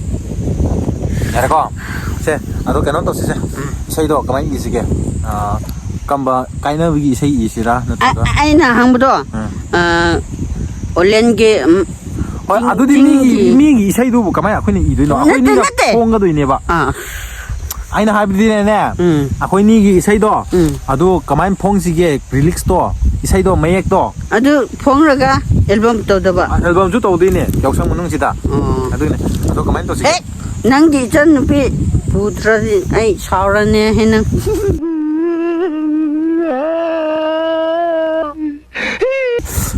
ꯌꯥꯔꯦꯀꯣ? ꯁꯦ, ꯑꯗꯣ ꯀꯩꯅꯣ ꯇꯧꯁꯤꯁꯦ꯫ ꯎꯝ꯫ ꯏꯁꯩꯗꯣ ꯀꯃꯥꯏꯅ ꯏꯁꯤꯒꯦ? ꯑꯥ, ꯀꯝꯕ ꯀꯥꯏꯅꯕꯒꯤ ꯏꯁꯩ ꯏꯁꯤꯔꯥ ꯅꯠꯇ꯭ꯔꯒ? ꯑ-, ꯑꯩꯅ ꯍꯪꯕꯗꯣ, ꯎꯝ꯫ ꯑ, ꯑꯣꯂꯦꯟꯒꯤ, ꯎꯝ, ꯍꯣꯏ, ꯆꯤꯡ-, ꯑꯗꯨꯗꯤ ꯃꯤꯒꯤ, ꯆꯤꯡꯒꯤ ꯃꯤꯒꯤ ꯏꯁꯩꯗꯨꯕꯨ ꯀꯃꯥꯏꯅ ꯑꯩꯈꯣꯏꯅ ꯏꯗꯣꯏꯅꯣ? ꯅꯠꯇꯦ, ꯑꯩꯈꯣꯏꯅꯤꯅ ꯅꯠꯇꯦ꯫ ꯐꯣꯡꯒꯗꯣꯏꯅꯦꯕ꯫ ꯑꯥ꯫ ꯑꯩꯅ ꯍꯥꯏꯕꯗꯤꯅꯦ, ꯎꯝ ꯑꯩꯈꯣꯏꯅꯤꯒꯤ ꯏꯁꯩꯗꯣ, ꯎꯝ ꯑꯗꯨ ꯀꯃꯥꯏꯅ ꯐꯣꯡꯁꯤꯒꯦ? ꯔꯤꯂꯤꯛꯁꯇꯣ, ꯏꯁꯩꯗꯣ ꯃꯌꯦꯛꯇꯣ. ꯑꯗꯨ ꯐꯣꯡꯂꯒ ꯑꯦꯜꯕꯝ ꯇꯧꯗꯕ. ꯑꯦꯜꯕꯝꯁꯨ ꯇꯧꯗꯣꯏꯅꯦ ꯌꯥꯎꯁꯪ ꯃꯅꯨꯡꯁꯤꯗ. ꯑꯣ ꯑꯗꯨꯅꯦ, ꯑꯗꯣ ꯀꯃꯥꯏꯅ ꯇꯧꯁꯤꯒꯦ? ꯍꯦꯛ ꯅꯪꯒꯤ ꯏꯆꯟ ꯅꯨꯄꯤ ꯄꯨꯗ꯭ꯔꯗꯤ ꯑꯩ ꯁꯥꯎꯔꯅꯤ ꯍꯦ ꯅꯪ.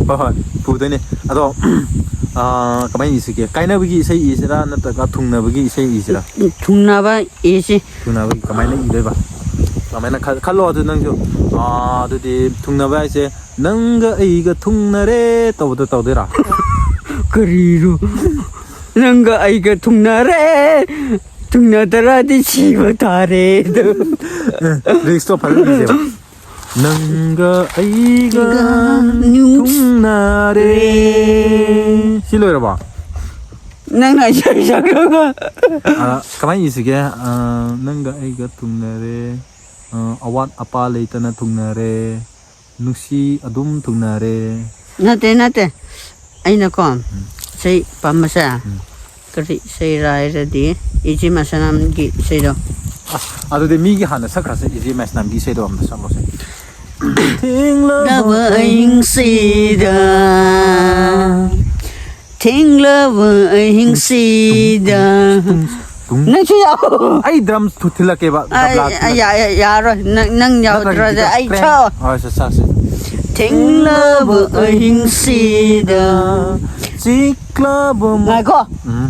ꯍꯣꯏ, ꯍꯣꯏ, ꯄꯨꯗꯣꯏꯅꯦ꯫ ꯑꯗꯣ, ꯑꯥ, ꯀꯃꯥꯏꯅ ꯏꯁꯤꯒꯦ? ꯀꯥꯏꯅꯕꯒꯤ ꯏꯁꯩ ꯏꯁꯤꯔꯥ, ꯅꯠꯇ꯭ꯔꯒ ꯊꯨꯡꯅꯕꯒꯤ ꯏꯁꯩ ꯏꯁꯤꯔꯥ? ꯊꯨꯡꯅꯕ ꯏꯁꯤ. ꯊꯨꯡꯅꯕꯒꯤ ꯀꯃꯥꯏꯅ ꯏꯗꯣꯏꯕ? ꯀꯃꯥꯏꯅ ꯈꯜ-, ꯈꯜꯂꯣ ꯑꯗꯨ ꯅꯪꯁꯨ꯫ ꯑꯥ, ꯑꯗꯨꯗꯤ ꯊꯨꯡꯅꯕ ꯍꯥꯏꯁꯦ, "ꯅꯪꯒ ꯑꯩꯒ ꯊꯨꯡꯅꯔꯦ" ꯇꯧꯕꯗꯣ ꯇꯧꯗꯣꯏꯔꯥ? ꯀꯔꯤꯔꯣ? ꯅꯪꯒ ꯑꯩꯒ ꯊꯨꯡꯅꯔꯦ, ꯊꯨꯡꯅꯗ꯭ꯔꯗꯤ ꯁꯤꯕ ꯇꯥꯔꯦ. ꯔꯤꯛꯁꯇꯣ ꯐꯖꯅ ꯏꯁꯦꯕ꯫ "ꯅꯪꯒ ꯑꯩꯒ ꯅꯨꯡꯁꯤ- ꯊꯨꯡꯅꯔꯦ"꯫ ꯁꯤ ꯂꯣꯏꯔꯕꯣ? ꯅꯪꯅ ꯏꯁꯩ ꯁꯛꯂꯒ. ꯑ, ꯀꯃꯥꯏꯅ ꯏꯁꯤꯒꯦ? ꯑ, "ꯅꯪꯒ ꯑꯩꯒ ꯊꯨꯡꯅꯔꯦ, ꯑ, ꯑꯋꯥꯠ ꯑꯄꯥ ꯂꯩꯇꯅ ꯊꯨꯡꯅꯔꯦ, ꯅꯨꯡꯁꯤ ꯑꯗꯨꯝ ꯊꯨꯡꯅꯔꯦ"꯫ ꯅꯠꯇꯦ, ꯅꯠꯇꯦ, ꯑꯩꯅꯀꯣ ꯏꯁꯩ ꯄꯥꯝꯕꯁꯦ, ꯎꯝ꯫ ꯀꯔꯤ ꯏꯁꯩꯔꯥ ꯍꯥꯏꯔꯗꯤ, ꯏꯖꯤ ꯃꯁꯅꯥꯝꯒꯤ ꯏꯁꯩꯗꯣ. ꯑꯁ, ꯑꯗꯨꯗꯤ ꯃꯤꯒꯤ ꯍꯥꯟꯅ ꯁꯛꯈ꯭ꯔꯁꯦ, ꯏꯖꯤ ꯃꯁꯅꯥꯝꯒꯤ ꯏꯁꯩꯗꯣ ꯑꯝꯇ ꯁꯛꯂꯣꯁꯦ꯫ "ꯊꯦꯡꯂꯕ ꯂꯕ ꯑꯍꯤꯡꯁꯤꯗ, ꯊꯦꯡꯂꯕ ꯑꯍꯤꯡꯁꯤꯗ." ꯇꯨꯡ, ꯇꯨꯡ꯫ ꯅꯪꯁꯨ ꯌꯥꯎ. ꯑꯩ ꯗ꯭ꯔꯝꯁ ꯊꯨ-, ꯊꯤꯜꯂꯛꯀꯦꯕ, ꯑꯩ, ꯇꯕ꯭ꯂꯥ ꯑꯩ, ꯊꯤꯜꯂꯛꯀꯦ꯫ ꯌꯥ-, ꯌꯥ-, ꯌꯥꯔꯣꯏ. ꯅꯪ, ꯅꯪ ꯅꯠꯇ꯭ꯔꯒ ꯌꯥꯎꯗ꯭ꯔꯗꯤ ꯒꯤꯇꯔ, ꯑꯩ ꯀ꯭ꯔꯦꯡ꯫ ꯁꯥꯎ. ꯍꯣꯏ, ꯁꯦ, ꯁꯛꯁꯦ꯫ ꯊꯦꯡꯂꯕ ꯑꯍꯤꯡꯁꯤꯗ. ꯆꯤꯛꯂꯕ ꯃ-, ꯉꯥꯏꯈꯣ. ꯎꯝ꯫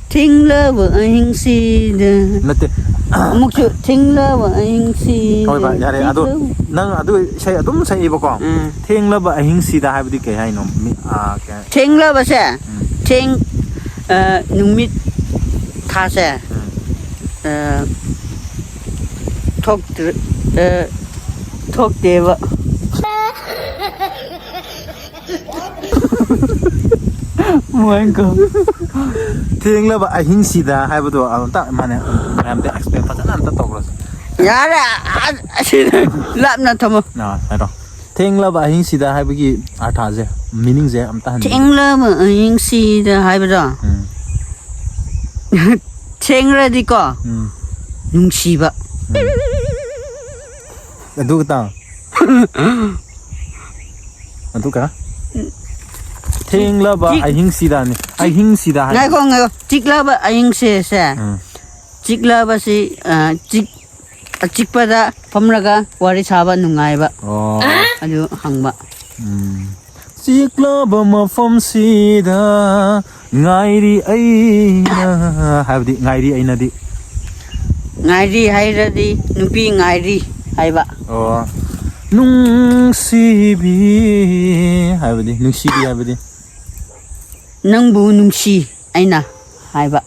ꯊꯦꯡꯂꯕ ꯑꯍꯤꯡꯁꯤꯗ. ꯅꯠꯇꯦ꯫ ꯑꯃꯨꯛꯁꯨ ꯊꯦꯡꯂꯕ ꯑꯍꯤꯡꯁꯤꯗ. ꯍꯣꯏ ꯚꯥꯏ, ꯌꯥꯔꯦ꯫ ꯑꯗꯣ ꯊꯦꯡꯂꯕ- ꯅꯪ ꯑꯗꯨ ꯏꯁꯩ ꯑꯗꯨꯝ ꯁꯛꯏꯕꯀꯣ꯫ ꯎꯝ꯫ "ꯊꯦꯡꯂꯕ ꯑꯍꯤꯡꯁꯤꯗ" ꯍꯥꯏꯕꯗꯤ ꯀꯩ ꯍꯥꯏꯅꯣ? ꯃꯤ, ꯑ, ꯀꯩ ꯍꯥꯏ-, ꯊꯦꯡꯂꯕꯁꯦ, ꯎꯝ꯫ ꯊꯦꯡ-, ꯑ, ꯅꯨꯃꯤꯠ ꯊꯥꯁꯦ, ꯎꯝ꯫ ꯑ, ꯊꯣꯛꯇ꯭ꯔ-, ꯑ, ꯊꯣꯛꯇꯦꯕ꯫ ꯃꯣꯏꯀꯣ꯫ "ꯊꯦꯡꯂꯕ ꯑꯍꯤꯡꯁꯤꯗ" ꯍꯥꯏꯕꯗꯣ ꯑꯝꯇ ꯃꯥꯅꯦ, ꯃꯌꯥꯝꯗ ꯑꯦꯛꯁꯄ꯭ꯂꯦꯟ ꯐꯖꯅ ꯑꯝꯇ ꯇꯧꯈ꯭ꯔꯁꯦ꯫ ꯌꯥꯔꯦ, ꯑ-, ꯑꯁꯤꯗ ꯂꯥꯞꯅ ꯊꯝꯃꯣ꯫ ꯑ, ꯍꯥꯏꯔꯣ꯫ "ꯊꯦꯡꯂꯕ ꯑꯍꯤꯡꯁꯤꯗ" ꯍꯥꯏꯕꯒꯤ ꯑꯥꯔꯊꯥꯁꯦ, ꯃꯤꯅꯤꯡꯁꯦ ꯑꯝꯇ ꯍꯟꯕꯤꯌꯨ꯫ ꯊꯦꯡꯂꯕ ꯑꯍꯤꯡꯁꯤꯗ ꯍꯥꯏꯕꯗꯣ, ꯎꯝ꯫ ꯊꯦꯡꯂꯗꯤꯀꯣ, ꯎꯝ꯫ ꯅꯨꯡꯁꯤꯕ꯫ ꯑꯗꯨ ꯈꯇꯪ? ꯑꯗꯨꯒ ꯊꯦꯡꯂꯕ ꯆꯤꯛ- ꯑꯍꯤꯡꯁꯤꯗꯅꯤ꯫ ꯑꯍꯤꯡꯁꯤꯗ ꯍꯥꯏ꯫ ꯉꯥꯏꯈꯣ, ꯉꯥꯏꯈꯣ꯫ ꯆꯤꯛꯂꯕ ꯑꯍꯤꯡꯁꯦꯁꯦ꯫ ꯎꯝ. ꯆꯤꯛꯂꯕꯁꯤ, ꯑ, ꯆꯤꯛ-, ꯑꯆꯤꯛꯄꯗ ꯐꯝꯂꯒ ꯋꯥꯔꯤ ꯁꯥꯕ ꯅꯨꯡꯉꯥꯏꯕ꯫ ꯑꯣ. ꯑꯗꯨ ꯍꯪꯕ꯫ ꯎꯝ. ꯆꯤꯛꯂꯕ ꯃꯐꯝꯁꯤꯗ ꯉꯥꯏꯔꯤ ꯑꯩꯅ ꯍꯥꯏꯕꯗꯤ ꯉꯥꯏꯔꯤ ꯑꯩꯅꯗꯤ꯫ ꯉꯥꯏꯔꯤ ꯍꯥꯏꯔꯗꯤ ꯅꯨꯄꯤ ꯉꯥꯏꯔꯤ ꯍꯥꯏꯕ꯫ ꯑꯣ. ꯅꯨꯡꯁꯤꯕꯤ ꯍꯥꯏꯕꯗꯤ ꯅꯨꯡꯁꯤꯕꯤ ꯍꯥꯏꯕꯗꯤ꯫ ꯅꯪꯕꯨ ꯅꯨꯡꯁꯤ ꯑꯩꯅ ꯍꯥꯏꯕ꯫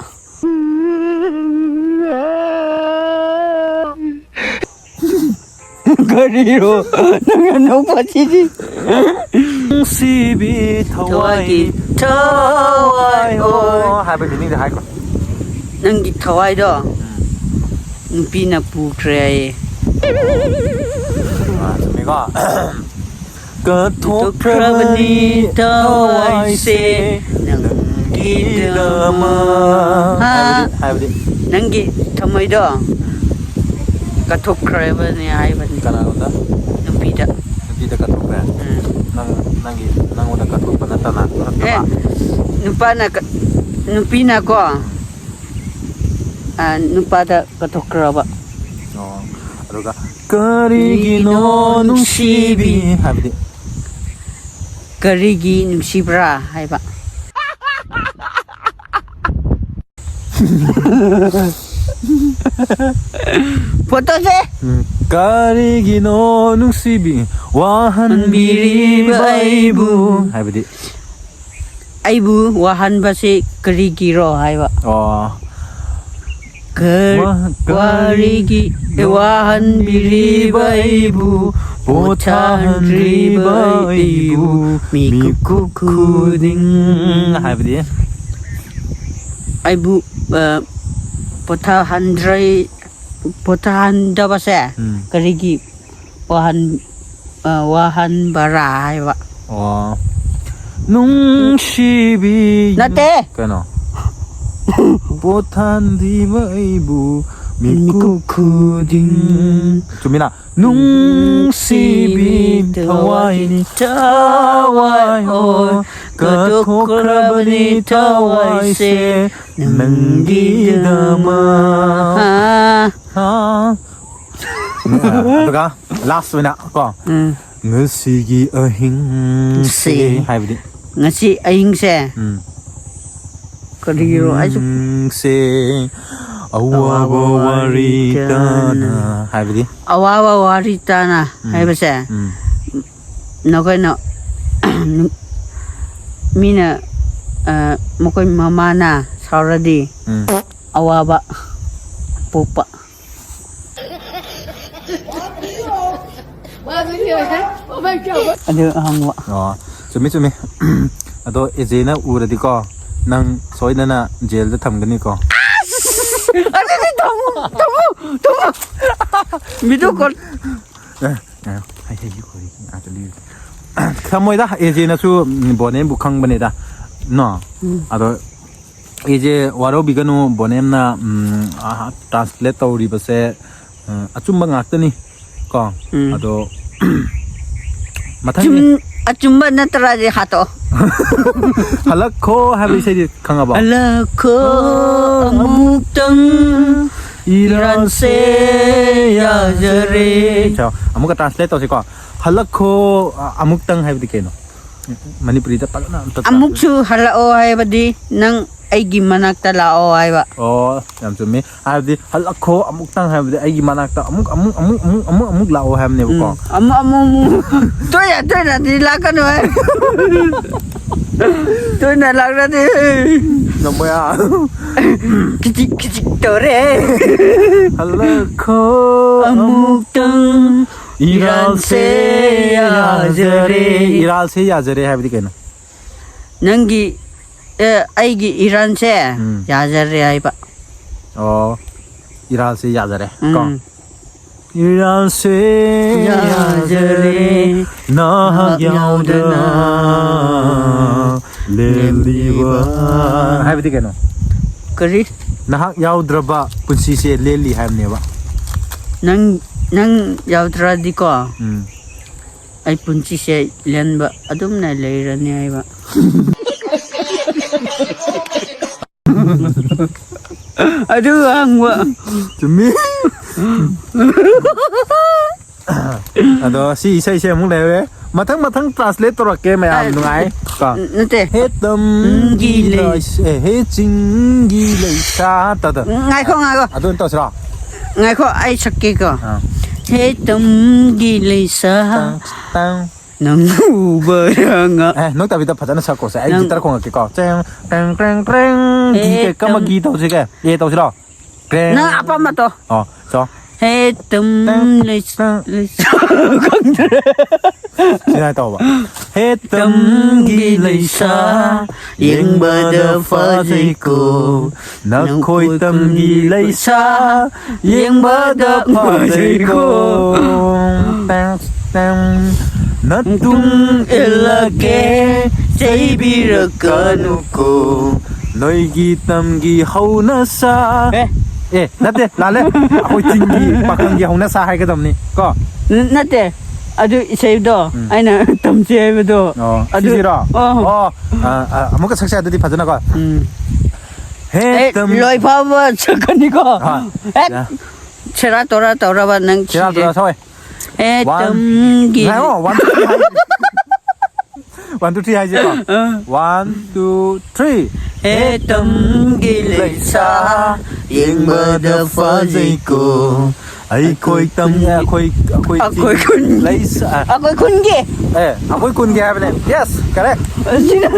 ꯀꯔꯤꯔꯣ ꯅꯪꯅ ꯅꯣꯛꯄꯁꯤꯗꯤ? ꯅꯨꯡꯁꯤꯕꯤ ꯊꯋꯥꯏ ꯊꯋꯥꯏꯒꯤ ꯊꯋꯥꯏ ꯑꯣ ꯍꯥꯏꯕꯗꯤ ꯅꯤꯡꯗ ꯍꯥꯏꯈꯣ꯫ ꯅꯪꯒꯤ ꯊꯋꯥꯏꯗꯣ ꯅꯨꯄꯤꯅ ꯄꯨꯈ꯭ꯔꯦ ꯍꯥꯏꯌꯦ꯫ ꯑꯥ, ꯆꯨꯝꯃꯤꯀꯣ? ꯀꯠꯊꯣꯛꯈ꯭ꯔꯕꯅꯤ ꯀꯠꯊꯣꯛꯈ꯭ꯔꯕꯅꯤ ꯊꯋꯥꯏꯁꯦ ꯊꯋꯥꯏꯁꯦ ꯅꯪꯒꯤꯗꯃꯛ꯫ ꯅꯪꯒꯤꯗꯃꯛ꯫ ꯍꯥ? ꯍꯥꯏꯕꯗꯤ ꯍꯥꯏꯕꯗꯤ ꯅꯪꯒꯤ ꯊꯃꯣꯏꯗꯣ ꯀꯠꯊꯣꯛꯈ꯭ꯔꯕꯅꯤ ꯍꯥꯏꯕꯅꯤ꯫ ꯀꯅꯥꯉꯣꯟꯗ? ꯅꯨꯄꯤꯗ꯫ ꯅꯨꯄꯤꯗ ꯀꯠꯊꯣꯛꯈ꯭ꯔꯦ? ꯎꯝ. ꯅꯪ ꯅꯪꯒꯤ ꯅꯪꯉꯣꯟꯗ ꯀꯠꯊꯣꯛꯄ ꯅꯠꯇꯅ ꯑꯦ, ꯅꯠꯇꯕ? ꯅꯨꯄꯥꯅ ꯀ-, ꯅꯨꯄꯤꯅꯀꯣ, ꯑ, ꯅꯨꯄꯥꯗ ꯀꯠꯊꯣꯛꯈ꯭ꯔꯕ꯫ ꯑꯣ, ꯑꯗꯨꯒ ꯀꯔꯤꯒꯤꯅꯣ ꯅꯨꯡꯁꯤꯕꯤ ꯍꯥꯏꯕꯗꯤ? ꯀꯔꯤꯒꯤ ꯅꯨꯡꯁꯤꯕ꯭ꯔꯥ ꯍꯥꯏꯕ꯫ ꯐꯣꯇꯣꯁꯦ꯫ ꯎꯝ, ꯀꯔꯤꯒꯤꯅꯣ ꯅꯨꯡꯁꯤꯕꯤ ꯋꯥꯍꯟꯕꯤꯔꯤꯕ ꯑꯩꯕꯨ ꯍꯥꯏꯕꯗꯤ? ꯑꯩꯕꯨ ꯋꯥꯍꯟꯕꯁꯦ ꯀꯔꯤꯒꯤꯔꯣ ꯍꯥꯏꯕ꯫ ꯑꯣ. ꯀꯔ-, ꯋꯥ-, ꯋꯥꯔꯤꯒꯤ ꯋꯥꯍꯟꯕꯤꯔꯤꯕ ꯑꯩꯕꯨ ꯄꯣꯊꯥꯍꯟꯗ꯭ꯔꯤꯕ ꯑꯩꯕꯨ ꯃꯤꯀꯨꯞ ꯈꯨꯗꯤꯡ ꯍꯥꯏꯕꯗꯤ? ꯑꯩꯕꯨ, ꯑ, ꯄꯣꯊꯥꯍꯟꯗ꯭ꯔꯦ, ꯄꯣꯊꯥꯍꯟꯗꯕꯁꯦ ꯎꯝ. ꯀꯔꯤꯒꯤ ꯋꯥꯍꯟ-, ꯑ, ꯋꯥꯍꯟꯕꯔꯥ ꯍꯥꯏꯕ꯫ ꯑꯣ. ꯅꯨꯡꯁꯤꯕꯤ ꯅꯠꯇꯦ꯫ ꯀꯩꯅꯣ? ꯄꯣꯊꯥꯟꯗꯤꯕ ꯑꯩꯕꯨ ꯃꯤꯀꯨꯞ ꯈꯨꯗꯤꯡ꯫ ꯆꯨꯝꯃꯤꯅ? ꯅꯨꯡꯁꯤꯕꯤ ꯊꯋꯥꯏꯅꯤ ꯊꯋꯥꯏ ꯍꯣꯏ, ꯀꯠꯊꯣꯛꯈ꯭ꯔꯕꯅꯤ ꯊꯋꯥꯏꯁꯦ ꯅꯪꯒꯤꯗꯃꯛ꯫ ꯍꯥ꯫ ꯍꯥ꯫ ꯑꯗꯨꯒ ꯂꯥꯁ ꯑꯣꯏꯅ ꯀꯣ, ꯎꯝ꯫ ꯉꯁꯤꯒꯤ ꯑꯍꯤꯡꯁꯦ ꯁꯤ꯫ ꯍꯥꯏꯕꯗꯤ꯫ ꯉꯁꯤ ꯑꯍꯤꯡꯁꯦ꯫ ꯎꯝ꯫ ꯀꯔꯤꯔꯣ ꯑꯩꯁꯨ ꯑꯍꯤꯡꯁꯦ ꯑꯋꯥꯕ ꯋꯥꯔꯤ ꯇꯥꯅ ꯍꯥꯏꯕꯗꯤ꯫ ꯑꯋꯥꯕ ꯋꯥꯔꯤ ꯇꯥꯅ ꯎꯝ꯫ ꯍꯥꯏꯕꯁꯦ꯫ ꯎꯝ꯫ ꯅꯈꯣꯏꯅ ꯃꯤꯅ, ꯑ, ꯃꯈꯣꯏ ꯃꯃꯥꯅ ꯁꯥꯎꯔꯗꯤ ꯎꯝ꯫ ꯑꯋꯥꯕ ꯄꯣꯛꯄ꯫ ꯑꯗꯨ ꯑꯍꯪꯕ꯫ ꯑꯣ, ꯆꯨꯝꯃꯤ, ꯆꯨꯝꯃꯤ꯫ ꯑꯗꯣ ꯑꯦꯖꯦꯅ ꯎꯔꯗꯤꯀꯣ, ꯅꯪ ꯁꯣꯏꯗꯅ ꯖꯦꯜꯗ ꯊꯝꯒꯅꯤꯀꯣ꯫ ꯑꯗꯨꯗꯤ ꯊꯝꯃꯨ, ꯊꯝꯃꯨ, ꯊꯝꯃꯨ꯫ Video call. ꯑꯦ, ꯑꯦ, ꯍꯩ, ꯍꯩ, ꯍꯩ, ꯍꯩ, ꯑꯥ, ꯆꯠꯂꯤ꯫ ꯊꯝꯃꯣꯏꯗ, ꯑꯦꯖꯦꯅꯁꯨ, ꯎꯝ, ꯕꯣꯅꯦꯕꯨ ꯈꯪꯕꯅꯤꯗ꯫ ꯅꯣ? ꯎꯝ꯫ ꯑꯗꯣ ꯑꯩꯁꯦ ꯋꯥꯔꯧꯕꯤꯒꯅꯨ, ꯕꯣꯅꯦꯝꯅ, ꯎꯝ, ꯑ, ꯇ꯭ꯔꯥꯟꯁꯂꯦꯠ ꯇꯧꯔꯤꯕꯁꯦ, ꯑ, ꯑꯆꯨꯝꯕ ꯉꯥꯛꯇꯅꯤ ꯀꯣ꯫ ꯎꯝ꯫ ꯑꯗꯣ ꯃꯊꯪꯒꯤ ꯆꯨꯝ-, ꯑꯆꯨꯝꯕ ꯅꯠꯇ꯭ꯔꯗꯤ ꯍꯥꯠꯇꯣꯛꯑꯣ꯫ ꯍꯜꯂꯛꯈꯣ ꯍꯥꯏꯕ ꯏꯁꯩꯗꯤ ꯈꯪꯉꯕꯣ? ꯍꯜꯂꯛꯈꯣ ꯑꯃꯨꯛꯇꯪ ꯏꯔꯥꯟꯁꯦ ꯌꯥꯖꯔꯦ꯫ ꯆꯥꯎ, ꯑꯃꯨꯛꯀ ꯇ꯭ꯔꯥꯟꯁꯂꯦꯠ ꯇꯧꯁꯤꯀꯣ꯫ ꯍꯜꯂꯛꯈꯣ, ꯑ, ꯑꯃꯨꯛꯇꯪ ꯍꯥꯏꯕꯗꯤ ꯀꯩꯅꯣ? ꯃꯅꯤꯄꯨꯔꯤꯗ ꯐꯖꯅ ꯑꯝꯇ ꯇ꯭ꯔꯥꯟꯁꯂꯦꯠ꯫ ꯑꯃꯨꯛꯁꯨ ꯍꯜꯂꯛꯑꯣ ꯍꯥꯏꯕꯗꯤ ꯅꯪ ꯑꯩꯒꯤ ꯃꯅꯥꯛꯇ ꯂꯥꯛꯑꯣ ꯍꯥꯏꯕ꯫ ꯑꯣ, ꯌꯥꯝ ꯆꯨꯝꯃꯤ꯫ ꯍꯥꯏꯕꯗꯤ, "ꯍꯜꯂꯛꯈꯣ ꯑꯃꯨꯛꯇꯪ" ꯍꯥꯏꯕꯗꯤ ꯑꯩꯒꯤ ꯃꯅꯥꯛꯇ ꯑꯃꯨꯛ, ꯑꯃꯨꯛ, ꯑꯃꯨꯛ, ꯑꯃꯨꯛ, ꯑꯃꯨꯛ, ꯑꯃꯨꯛ ꯂꯥꯛꯑꯣ ꯍꯥꯏꯕꯅꯦꯕꯀꯣ꯫ ꯎꯝ꯫ ꯑꯃꯨꯛ, ꯑꯃꯨꯛ, ꯑꯃꯨꯛ꯫ ꯇꯣꯏꯅ, ꯇꯣꯏꯅꯗꯤ ꯂꯥꯛꯀꯅꯨ ꯍꯥꯏ꯫ ꯇꯣꯏꯅ ꯂꯥꯛꯂꯗꯤ ꯉꯝꯃꯣꯏ, ꯑꯥ꯫ ꯈꯤꯖꯤꯛ, ꯈꯤꯖꯤꯛ ꯇꯧꯔꯦ꯫ ꯍꯜꯂꯛꯈꯣ ꯑꯃꯨꯛꯇꯪ ꯏꯔꯥꯜꯁꯦ ꯌꯥꯖꯔꯦ꯫ ꯏꯔꯥꯜꯁꯦ ꯌꯥꯖꯔꯦ ꯍꯥꯏꯕꯗꯤ ꯀꯩꯅꯣ? ꯅꯪꯒꯤ, ꯑꯦ, ꯑꯩꯒꯤ ꯏꯔꯥꯟꯁꯦ ꯎꯝ꯫ ꯌꯥꯖꯔꯦ ꯍꯥꯏꯕ꯫ ꯑꯣ, ꯏꯔꯥꯜꯁꯦ ꯌꯥꯖꯔꯦ, ꯀꯣ? ꯎꯝ꯫ ꯏꯔꯥꯜꯁꯦ ꯌꯥꯖꯔꯦ꯫ ꯌꯥꯖꯔꯦ꯫ ꯅꯍꯥꯛ ꯅꯍꯥꯛ ꯌꯥꯎꯗꯅ ꯌꯥꯎꯗꯅ ꯂꯦꯝꯂꯤꯕ꯫ ꯂꯦꯝꯂꯤꯕ꯫ ꯍꯥꯏꯕꯗꯤ ꯀꯩꯅꯣ? ꯀꯔꯤ? ꯅꯍꯥꯛ ꯌꯥꯎꯗ꯭ꯔꯕ ꯄꯨꯟꯁꯤꯁꯦ ꯂꯦꯜꯂꯤ ꯍꯥꯏꯕꯅꯦꯕ꯫ ꯅꯪ ꯅꯪ ꯌꯥꯎꯗ꯭ꯔꯗꯤꯀꯣ, ꯎꯝ꯫ ꯑꯩ ꯄꯨꯟꯁꯤꯁꯦ ꯂꯦꯟꯕ ꯑꯗꯨꯝꯅ ꯂꯩꯔꯅꯤ ꯍꯥꯏꯕ꯫ ꯑꯗꯨ ꯍꯪꯕ꯫ ꯆꯨꯝꯃꯤ꯫ ꯑꯗꯣ ꯁꯤ ꯏꯁꯩꯁꯦ ꯑꯃꯨꯛ ꯂꯩꯔꯦ꯫ ꯃꯊꯪ ꯃꯊꯪ translate ꯇꯧꯔꯛꯀꯦ ꯃꯌꯥꯝ꯫ ꯑ, ꯅꯨꯡꯉꯥꯏ ꯀꯣ꯫ ꯅꯠꯇꯦ꯫ ꯍꯦ ꯇꯝꯒꯤ ꯒꯤ ꯂꯩ- ꯂꯩꯁ-, ꯑꯦ, ꯍꯦ ꯆꯤꯡꯒꯤ ꯂꯩꯁꯥ ꯇꯗ꯫ ꯉꯥꯏꯈꯣ, ꯉꯥꯏꯈꯣ꯫ ꯑꯗꯨ ꯑꯣꯏꯅ ꯇꯧꯁꯤꯔꯣ? ꯉꯥꯏꯈꯣ, ꯑꯩ ꯁꯛꯀꯦꯀꯣ꯫ ꯑꯥ꯫ ꯍꯦ ꯇꯝꯒꯤ ꯂꯩꯁꯥ, ꯇꯪ, ꯇꯪ꯫ ꯅꯪ ꯎꯕꯗ ꯉꯥ- ꯑꯦ, ꯅꯣꯛꯇꯕꯤꯗ ꯐꯖꯅ ꯁꯛꯈꯣꯁꯦ꯫ ꯑꯩ ꯅꯪ- guitar ꯈꯣꯡꯉꯛꯀꯦꯀꯣ꯫ ꯆꯦꯡ, ꯇꯦꯡ, ꯇ꯭ꯔꯦꯡ, ꯇ꯭ꯔꯦꯡ꯫ ꯒꯤ ꯍꯦ ꯀꯩ-, ꯀꯔꯝꯕ ꯇꯝ- ꯒꯤ ꯇꯧꯁꯤꯒꯦ? ꯑꯦ ꯇꯧꯁꯤꯔꯣ? ꯇ꯭ꯔꯦꯡ꯫ ꯅꯪ ꯑꯄꯥꯝꯕ ꯇꯧ꯫ ꯑꯣ, ꯆꯣ꯫ ꯍꯦ ꯇꯝ ꯇꯪ, ꯂꯩꯁꯥ-, ꯇꯪ꯫ ꯂꯩꯁꯥ-, ꯈꯪꯗ꯭ꯔꯦ꯫ ꯁꯤꯃꯥꯏꯅ ꯇꯧꯕ꯫ ꯍꯦ ꯇꯝꯒꯤ ꯂꯩꯁꯥ, ꯌꯦꯡꯕꯗ ꯐꯖꯩꯀꯣ꯫ ꯅꯈꯣꯏ ꯇꯝꯒꯤ ꯂꯩꯁꯥ, ꯌꯦꯡꯕꯗ ꯐꯖꯩꯀꯣ꯫ ꯇꯪ, ꯇꯪ꯫ ꯅꯇꯨꯡ ꯏꯜꯂꯛꯀꯦ, ꯆꯩꯕꯤꯔꯛꯀꯅꯨꯀꯣ꯫ ꯅꯣꯏꯒꯤ ꯇꯝꯒꯤ ꯍꯧꯅꯁꯥ꯫ ꯑꯦ꯫ ꯑꯦ, ꯅꯠꯇꯦ, ꯂꯥꯜꯂꯦ꯫ ꯑꯩꯈꯣꯏ ꯆꯤꯡꯒꯤ ꯄꯥꯈꯪꯒꯤ ꯍꯧꯅꯁꯥ ꯍꯥꯏꯒꯗꯕꯅꯤ ꯀꯣ꯫ ꯅ-, ꯅꯠꯇꯦ꯫ ꯑꯗꯨ ꯏꯁꯩꯗꯣ ꯎꯝ꯫ ꯑꯩꯅ ꯇꯝꯁꯦ ꯍꯥꯏꯕꯗꯣ꯫ ꯑꯣ, ꯑꯗꯨ ꯁꯤꯁꯤꯔꯣ? ꯑꯣ꯫ ꯑꯣ, ꯑ, ꯑ, ꯑꯃꯨꯛꯀ ꯁꯛꯁꯦ ꯑꯗꯨꯗꯤ ꯐꯖꯅꯀꯣ꯫ ꯎꯝ꯫ ꯍꯦ ꯑꯦ, ꯇꯝ-, ꯂꯣꯏ ꯐꯥꯎꯕ ꯁꯛꯀꯅꯤꯀꯣ꯫ ꯍꯣꯏ꯫ ꯑꯦ, ꯌꯥ꯫ ꯁꯦꯔꯥ ꯇꯣꯔꯥ ꯇꯧꯔꯕ ꯅꯪ ꯁꯦꯔꯥ ꯁꯤꯁꯦ꯫ ꯇꯣꯔꯥ ꯁꯣꯏ꯫ ꯑꯦ, One. ꯇꯝꯒꯤ꯫ ꯉꯥꯏꯈꯣ, one, two, three ꯍꯥꯏ-, one, two, three ꯍꯥꯏꯁꯦꯀꯣ꯫ ꯑꯥ꯫ One, two, three. ꯍꯦ ꯇꯝꯒꯤ ꯂꯩꯁꯥ, ꯌꯦꯡꯕꯗ ꯐꯖꯩꯀꯣ꯫ ꯑꯩꯈꯣꯏ ꯇꯝ-, ꯑꯩꯈꯣꯏ, ꯑꯩꯈꯣꯏ ꯑꯩꯈꯣꯏ ꯆꯤꯡ-, ꯈꯨꯟ-, ꯂꯩꯁꯥ-, ꯑꯩꯈꯣꯏ ꯈꯨꯟꯒꯤ꯫ ꯑꯦ, ꯑꯩꯈꯣꯏ ꯀꯨꯟꯒꯤ ꯍꯥꯏꯕꯅꯦ꯫ Yes, correct. ꯑꯁꯤꯅ-,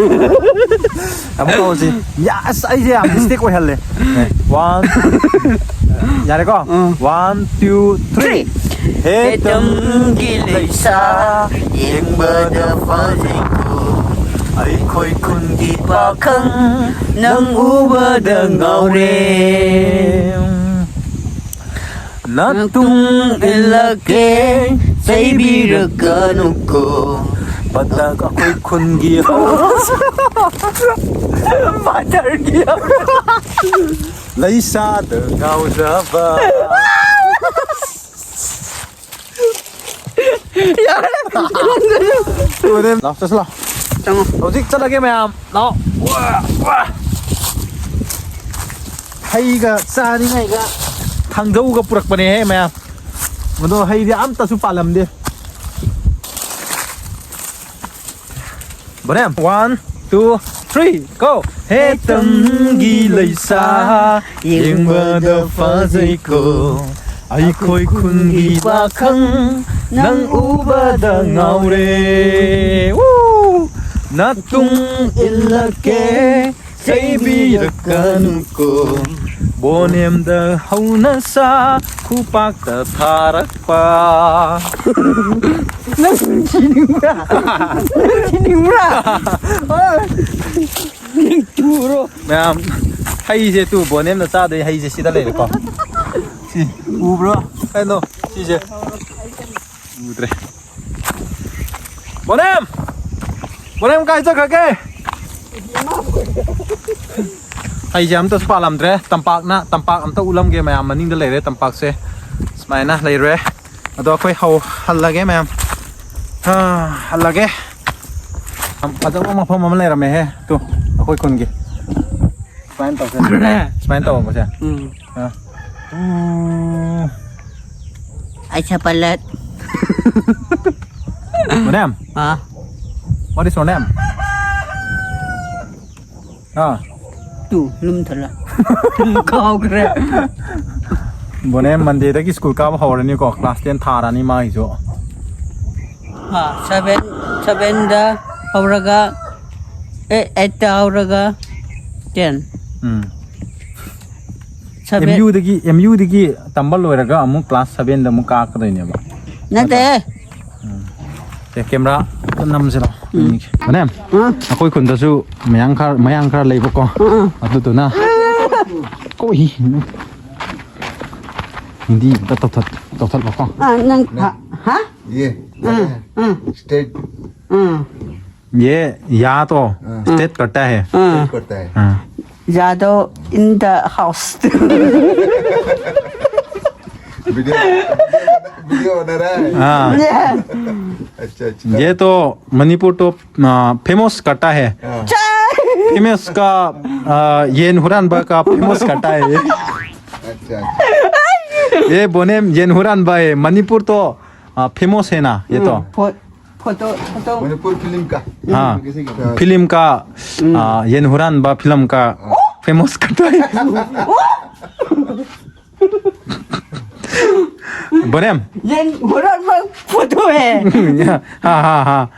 ꯑꯃꯨꯛ ꯇꯧꯔꯁꯤ꯫ Yes, ꯑꯩꯁꯦ ꯌꯥꯝ mistake ꯑꯣꯏꯍꯜꯂꯦ꯫ ꯑꯦ, one. ꯌꯥꯔꯦꯀꯣ? ꯎꯝ. One, two, three. ꯍꯦ ꯇꯝꯒꯤ ꯂꯩꯁꯥ, ꯌꯦꯡꯕꯗ ꯐꯖꯩꯀꯣ꯫ ꯑꯩꯈꯣꯏ ꯈꯨꯟꯒꯤ ꯄꯥꯈꯪ, ꯅꯪ ꯎꯕꯗ ꯉꯥꯎꯔꯦ꯫ ꯅꯇꯨꯡ ꯏꯜꯂꯛꯀꯦ, ꯆꯩꯕꯤꯔꯛꯀꯅꯨꯀꯣ꯫ ꯄꯇꯛ ꯑꯩꯈꯣꯏ ꯈꯨꯟꯒꯤ ꯃꯥꯇꯔꯒꯤ ꯂꯩꯁꯥꯗ ꯉꯥꯎꯖꯕ꯫ ꯌꯥꯔꯦ꯫ ꯂꯥꯎ, ꯆꯠꯁꯤ ꯂꯥꯎ꯫ ꯆꯪꯉꯣ꯫ ꯍꯧꯖꯤꯛ ꯆꯠꯂꯒꯦ ꯃꯌꯥꯝ꯫ ꯂꯥꯎ꯫ ꯋꯥ, ꯋꯥ꯫ ꯍꯩꯒ ꯆꯥꯅꯤꯡꯉꯥꯏꯒ ꯊꯥꯡꯖꯧꯒ ꯄꯨꯔꯛꯄꯅꯦꯍꯦ ꯃꯌꯥꯝ꯫ ꯑꯗꯣ ꯍꯩꯗꯤ ꯑꯝꯇꯁꯨ ꯄꯥꯜꯂꯝꯗꯦ꯫ ꯕꯣꯅꯦꯝ, one, two, three, go! ꯍꯦꯇꯝꯒꯤ ꯂꯩꯁꯥ ꯌꯦꯡꯕꯗ ꯐꯖꯩꯀꯣ, ꯑꯩꯈꯣꯏ ꯈꯨꯟꯒꯤ ꯄꯥꯈꯪ ꯅꯪ ꯎꯕꯗ ꯉꯥꯎꯔꯦ꯫ ꯋꯨ! ꯅꯇꯨꯡ ꯏꯜꯂꯛꯀꯦ, ꯆꯩꯕꯤꯔꯛꯀꯅꯨꯀꯣ, ꯕꯣꯅꯦꯝꯗ ꯍꯧꯅ ꯁꯥ ꯈꯨꯄꯥꯛꯇ ꯊꯥꯔꯛꯄ꯫ ꯅꯪ ꯁꯤꯅꯤꯡꯕ꯭ꯔꯥ? ꯅꯪ ꯁꯤꯅꯤꯡꯕ꯭ꯔꯥ? ꯇꯨꯔꯣ꯫ ꯃꯌꯥꯝ, ꯍꯩꯁꯦ ꯇꯨ, ꯕꯣꯅꯦꯝꯅ ꯆꯥꯗꯣꯏ ꯍꯩꯁꯦ ꯁꯤꯗ ꯂꯩꯔꯦꯀꯣ꯫ ꯁꯤ ꯎꯕ꯭ꯔꯣ? ꯀꯩꯅꯣ ꯁꯤꯁꯦ? ꯎꯗ꯭ꯔꯦ꯫ ꯕꯣꯅꯦꯝ! ꯕꯣꯅꯦꯝ ꯀꯥꯏ ꯆꯠꯈ꯭ꯔꯒꯦ? ꯍꯩꯁꯦ ꯑꯝꯇꯁꯨ ꯄꯥꯜꯂꯝꯗ꯭ꯔꯦ꯫ ꯇꯝꯄꯥꯛꯅ, ꯇꯝꯄꯥꯛ ꯑꯝꯇ ꯎꯠꯂꯝꯒꯦ ꯃꯌꯥꯝ, ꯃꯅꯤꯡꯗ ꯂꯩꯔꯦ ꯇꯝꯄꯥꯛꯁꯦ꯫ ꯁꯨꯃꯥꯏꯅ ꯂꯩꯔꯦ꯫ ꯑꯗꯣ ꯑꯩꯈꯣꯏ ꯍꯧ-, ꯍꯜꯂꯒꯦ ꯃꯌꯥꯝ꯫ ꯍꯥ, ꯍꯜꯂꯒꯦ꯫ ꯌꯥꯝ ꯐꯖꯕ ꯃꯐꯝ ꯑꯃ ꯂꯩꯔꯝꯃꯦꯍꯦ꯫ ꯇꯨ, ꯑꯩꯈꯣꯏ ꯈꯨꯟꯒꯤ꯫ ꯁꯨꯃꯥꯏꯅ ꯇꯧꯁꯦ꯫ ꯎꯔꯦ꯫ ꯁꯨꯃꯥꯏꯅ ꯇꯧꯔꯝꯕꯁꯦ꯫ ꯎꯝ꯫ ꯑꯥ꯫ ꯎꯝ꯫ ꯑꯩꯁꯥ ꯄꯂꯠ꯫ ꯕꯣꯅꯦꯝ? Ah. What is your name? Ah. ꯇꯨ, ꯂꯨꯝꯊꯂ꯫ ꯀꯥꯎꯈ꯭ꯔꯦ꯫ ꯕꯣꯅꯦꯝ Monday ꯗꯒꯤ school ꯀꯥꯕ ꯍꯧꯔꯅꯤꯀꯣ, class ten ꯊꯥꯔꯅꯤ ꯃꯥꯒꯤꯁꯨ꯫ ꯑꯥ, seven, seven ꯗ ꯍꯧꯔꯒ, ꯑꯦ, eight ꯇ ꯍꯧꯔꯒ, ten꯫ ꯎꯝ꯫ Seven꯫ M U ꯗꯒꯤ, M U ꯗꯒꯤ ꯇꯝꯕ ꯂꯣꯏꯔꯒ ꯑꯃꯨꯛ class seven ꯗ ꯑꯃꯨꯛ ꯀꯥꯔꯛꯀꯗꯣꯏꯅꯦꯕ꯫ ꯅꯠꯇꯦ꯫ ꯎꯝ꯫ ꯑꯦ, camera ꯈꯤꯇ ꯅꯝꯁꯤꯔꯣ? ꯎꯝ꯫ ꯃꯅꯦꯝ, ꯑ? ꯑꯩꯈꯣꯏ ꯈꯨꯟꯗꯁꯨ ꯃꯌꯥꯡ ꯈꯔ, ꯃꯌꯥꯡ ꯈꯔ ꯂꯩꯕꯀꯣ꯫ ꯑ, ꯑ꯫ ꯑꯗꯨꯗꯨꯅ, ꯀꯣꯏ꯫ ꯍꯤꯟꯗꯤ ꯑꯝꯇ ꯇꯧꯊꯠ-, ꯇꯧꯊꯠꯂꯣꯀꯣ꯫ ꯑꯥ, ꯅꯪ, ꯅꯪ ꯍꯥ? ꯍꯥ? ये, ꯎꯝ, ꯎꯝ꯫ स्ट्रेट। ꯎꯝ꯫ ये या तो हाँ। स्ट्रेट करता है। ꯎꯝ꯫ स्ट्रेट करता है। हाँ। Yadav in the house। Video, video बना रहा है। हाँ। ये। अच्छा, अच्छा। ये तो मणिपुर तो, आ, फेमस कट्टा है। हाँ। फेमस का, आ, येन हुरानबा का फेमस कट्टा है ये। अच्छा, अच्छा। ये बोनेम येन हुरानबा है। मणिपुर तो, आ, फेमस है ना, ये तो। हम्म, फो-, फोटो, फोटो। मणिपुर फिल्म का। हाँ, किसी का? फिल्म का, हम्म। आ, येन हुरानबा फिल्म का फेमस कट्टा है। बोनेम? येन हुरानबा फोटो है। हाँ, हाँ, हाँ।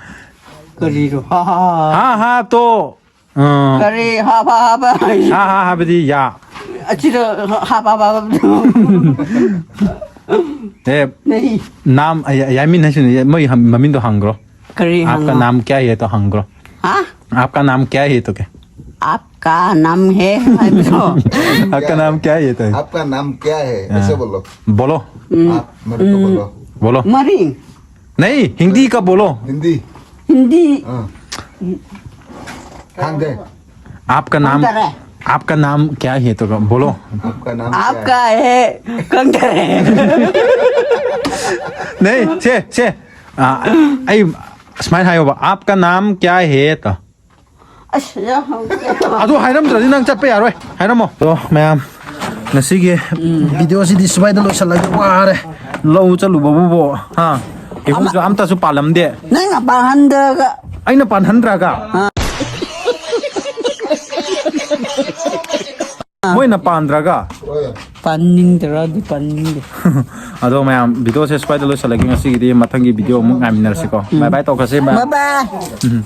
करीरो। हाँ, हाँ, हाँ। हाँ, हाँ, तो, अ, करी, हाँ, हाँ, हाँ, हाँ। हाँ, हाँ, हाँ, बदी, या। अच्छी तो, हाँ, हाँ, हाँ, हाँ। ए, नहीं। नाम, या, या, मीन है सुनिए, मैं हम, मम्मी तो हंगरो। करी आपका हंगरो। नाम क्या है तो हंगरो। हाँ? आपका नाम क्या है तो क्या? आपका नाम है, है तो। आपका नाम क्या है तो? आपका नाम क्या है? हाँ। ऐसे बोलो। बोलो। हम्म। आप मेरे को बोलो। बोलो। मरी। नहीं, हिंदी का बोलो। हिंदी। हिंदी। हाँ। खान दे। आपका नाम, कंकर है। आपका नाम क्या है तो बोलो। आपका नाम क्या है? आपका है कंकर है। नहीं, छे, छे। आ, आई, स्माइल हाई होगा। आपका नाम क्या है तो? ꯑꯁ, ꯌꯥꯝ ꯍꯧꯒꯠꯂꯦ꯫ ꯑꯗꯨ ꯍꯥꯏꯔꯝꯗ꯭ꯔꯗꯤ ꯅꯪ ꯆꯠꯄ ꯌꯥꯔꯣꯏ꯫ ꯍꯥꯏꯔꯝꯃꯣ꯫ ꯑꯗꯣ ꯃꯌꯥꯝ, ꯉꯁꯤꯒꯤ ꯚꯤꯗꯤꯑꯣꯁꯤꯗꯤ ꯁꯨꯃꯥꯏꯗ ꯂꯣꯏꯁꯤꯜꯂꯒꯦ꯫ ꯋꯥꯔꯦ꯫ ꯂꯧ ꯆꯠꯂꯨꯕꯕꯨ, ꯍꯥ? ꯀꯩꯝꯁꯨ ꯑꯃ-, ꯑꯝꯇꯁꯨ ꯄꯥꯜꯂꯝꯗꯦ꯫ ꯅꯪꯅ ꯄꯥꯟꯍꯟꯗꯒ꯫ ꯑꯩꯅ ꯄꯥꯟꯍꯟꯗ꯭ꯔꯒ? ꯑꯥ꯫ ꯃꯣꯏꯅ ꯄꯥꯟꯗ꯭ꯔꯒ? ꯄꯥꯟꯅꯤꯡꯗ꯭ꯔꯗꯤ ꯄꯥꯟꯅꯤꯡꯗꯦ꯫ ꯑꯗꯣ ꯃꯌꯥꯝ, ꯚꯤꯗꯤꯑꯣꯁꯦ ꯁꯨꯃꯥꯏꯗ ꯂꯣꯏꯁꯤꯜꯂꯒꯦ ꯉꯁꯤꯒꯤꯗꯤ꯫ ꯃꯊꯪꯒꯤ ꯚꯤꯗꯤꯑꯣ ꯑꯃꯨꯛ ꯉꯥꯏꯃꯤꯟꯅꯔꯁꯤꯀꯣ꯫ ꯎꯝ꯫ ꯕꯥꯏ ꯕꯥꯏ ꯇꯧꯈ꯭ꯔꯁꯤ, ꯕꯥꯏ꯫ ꯕꯥꯏ ꯕꯥꯏ꯫ ꯎꯝ꯫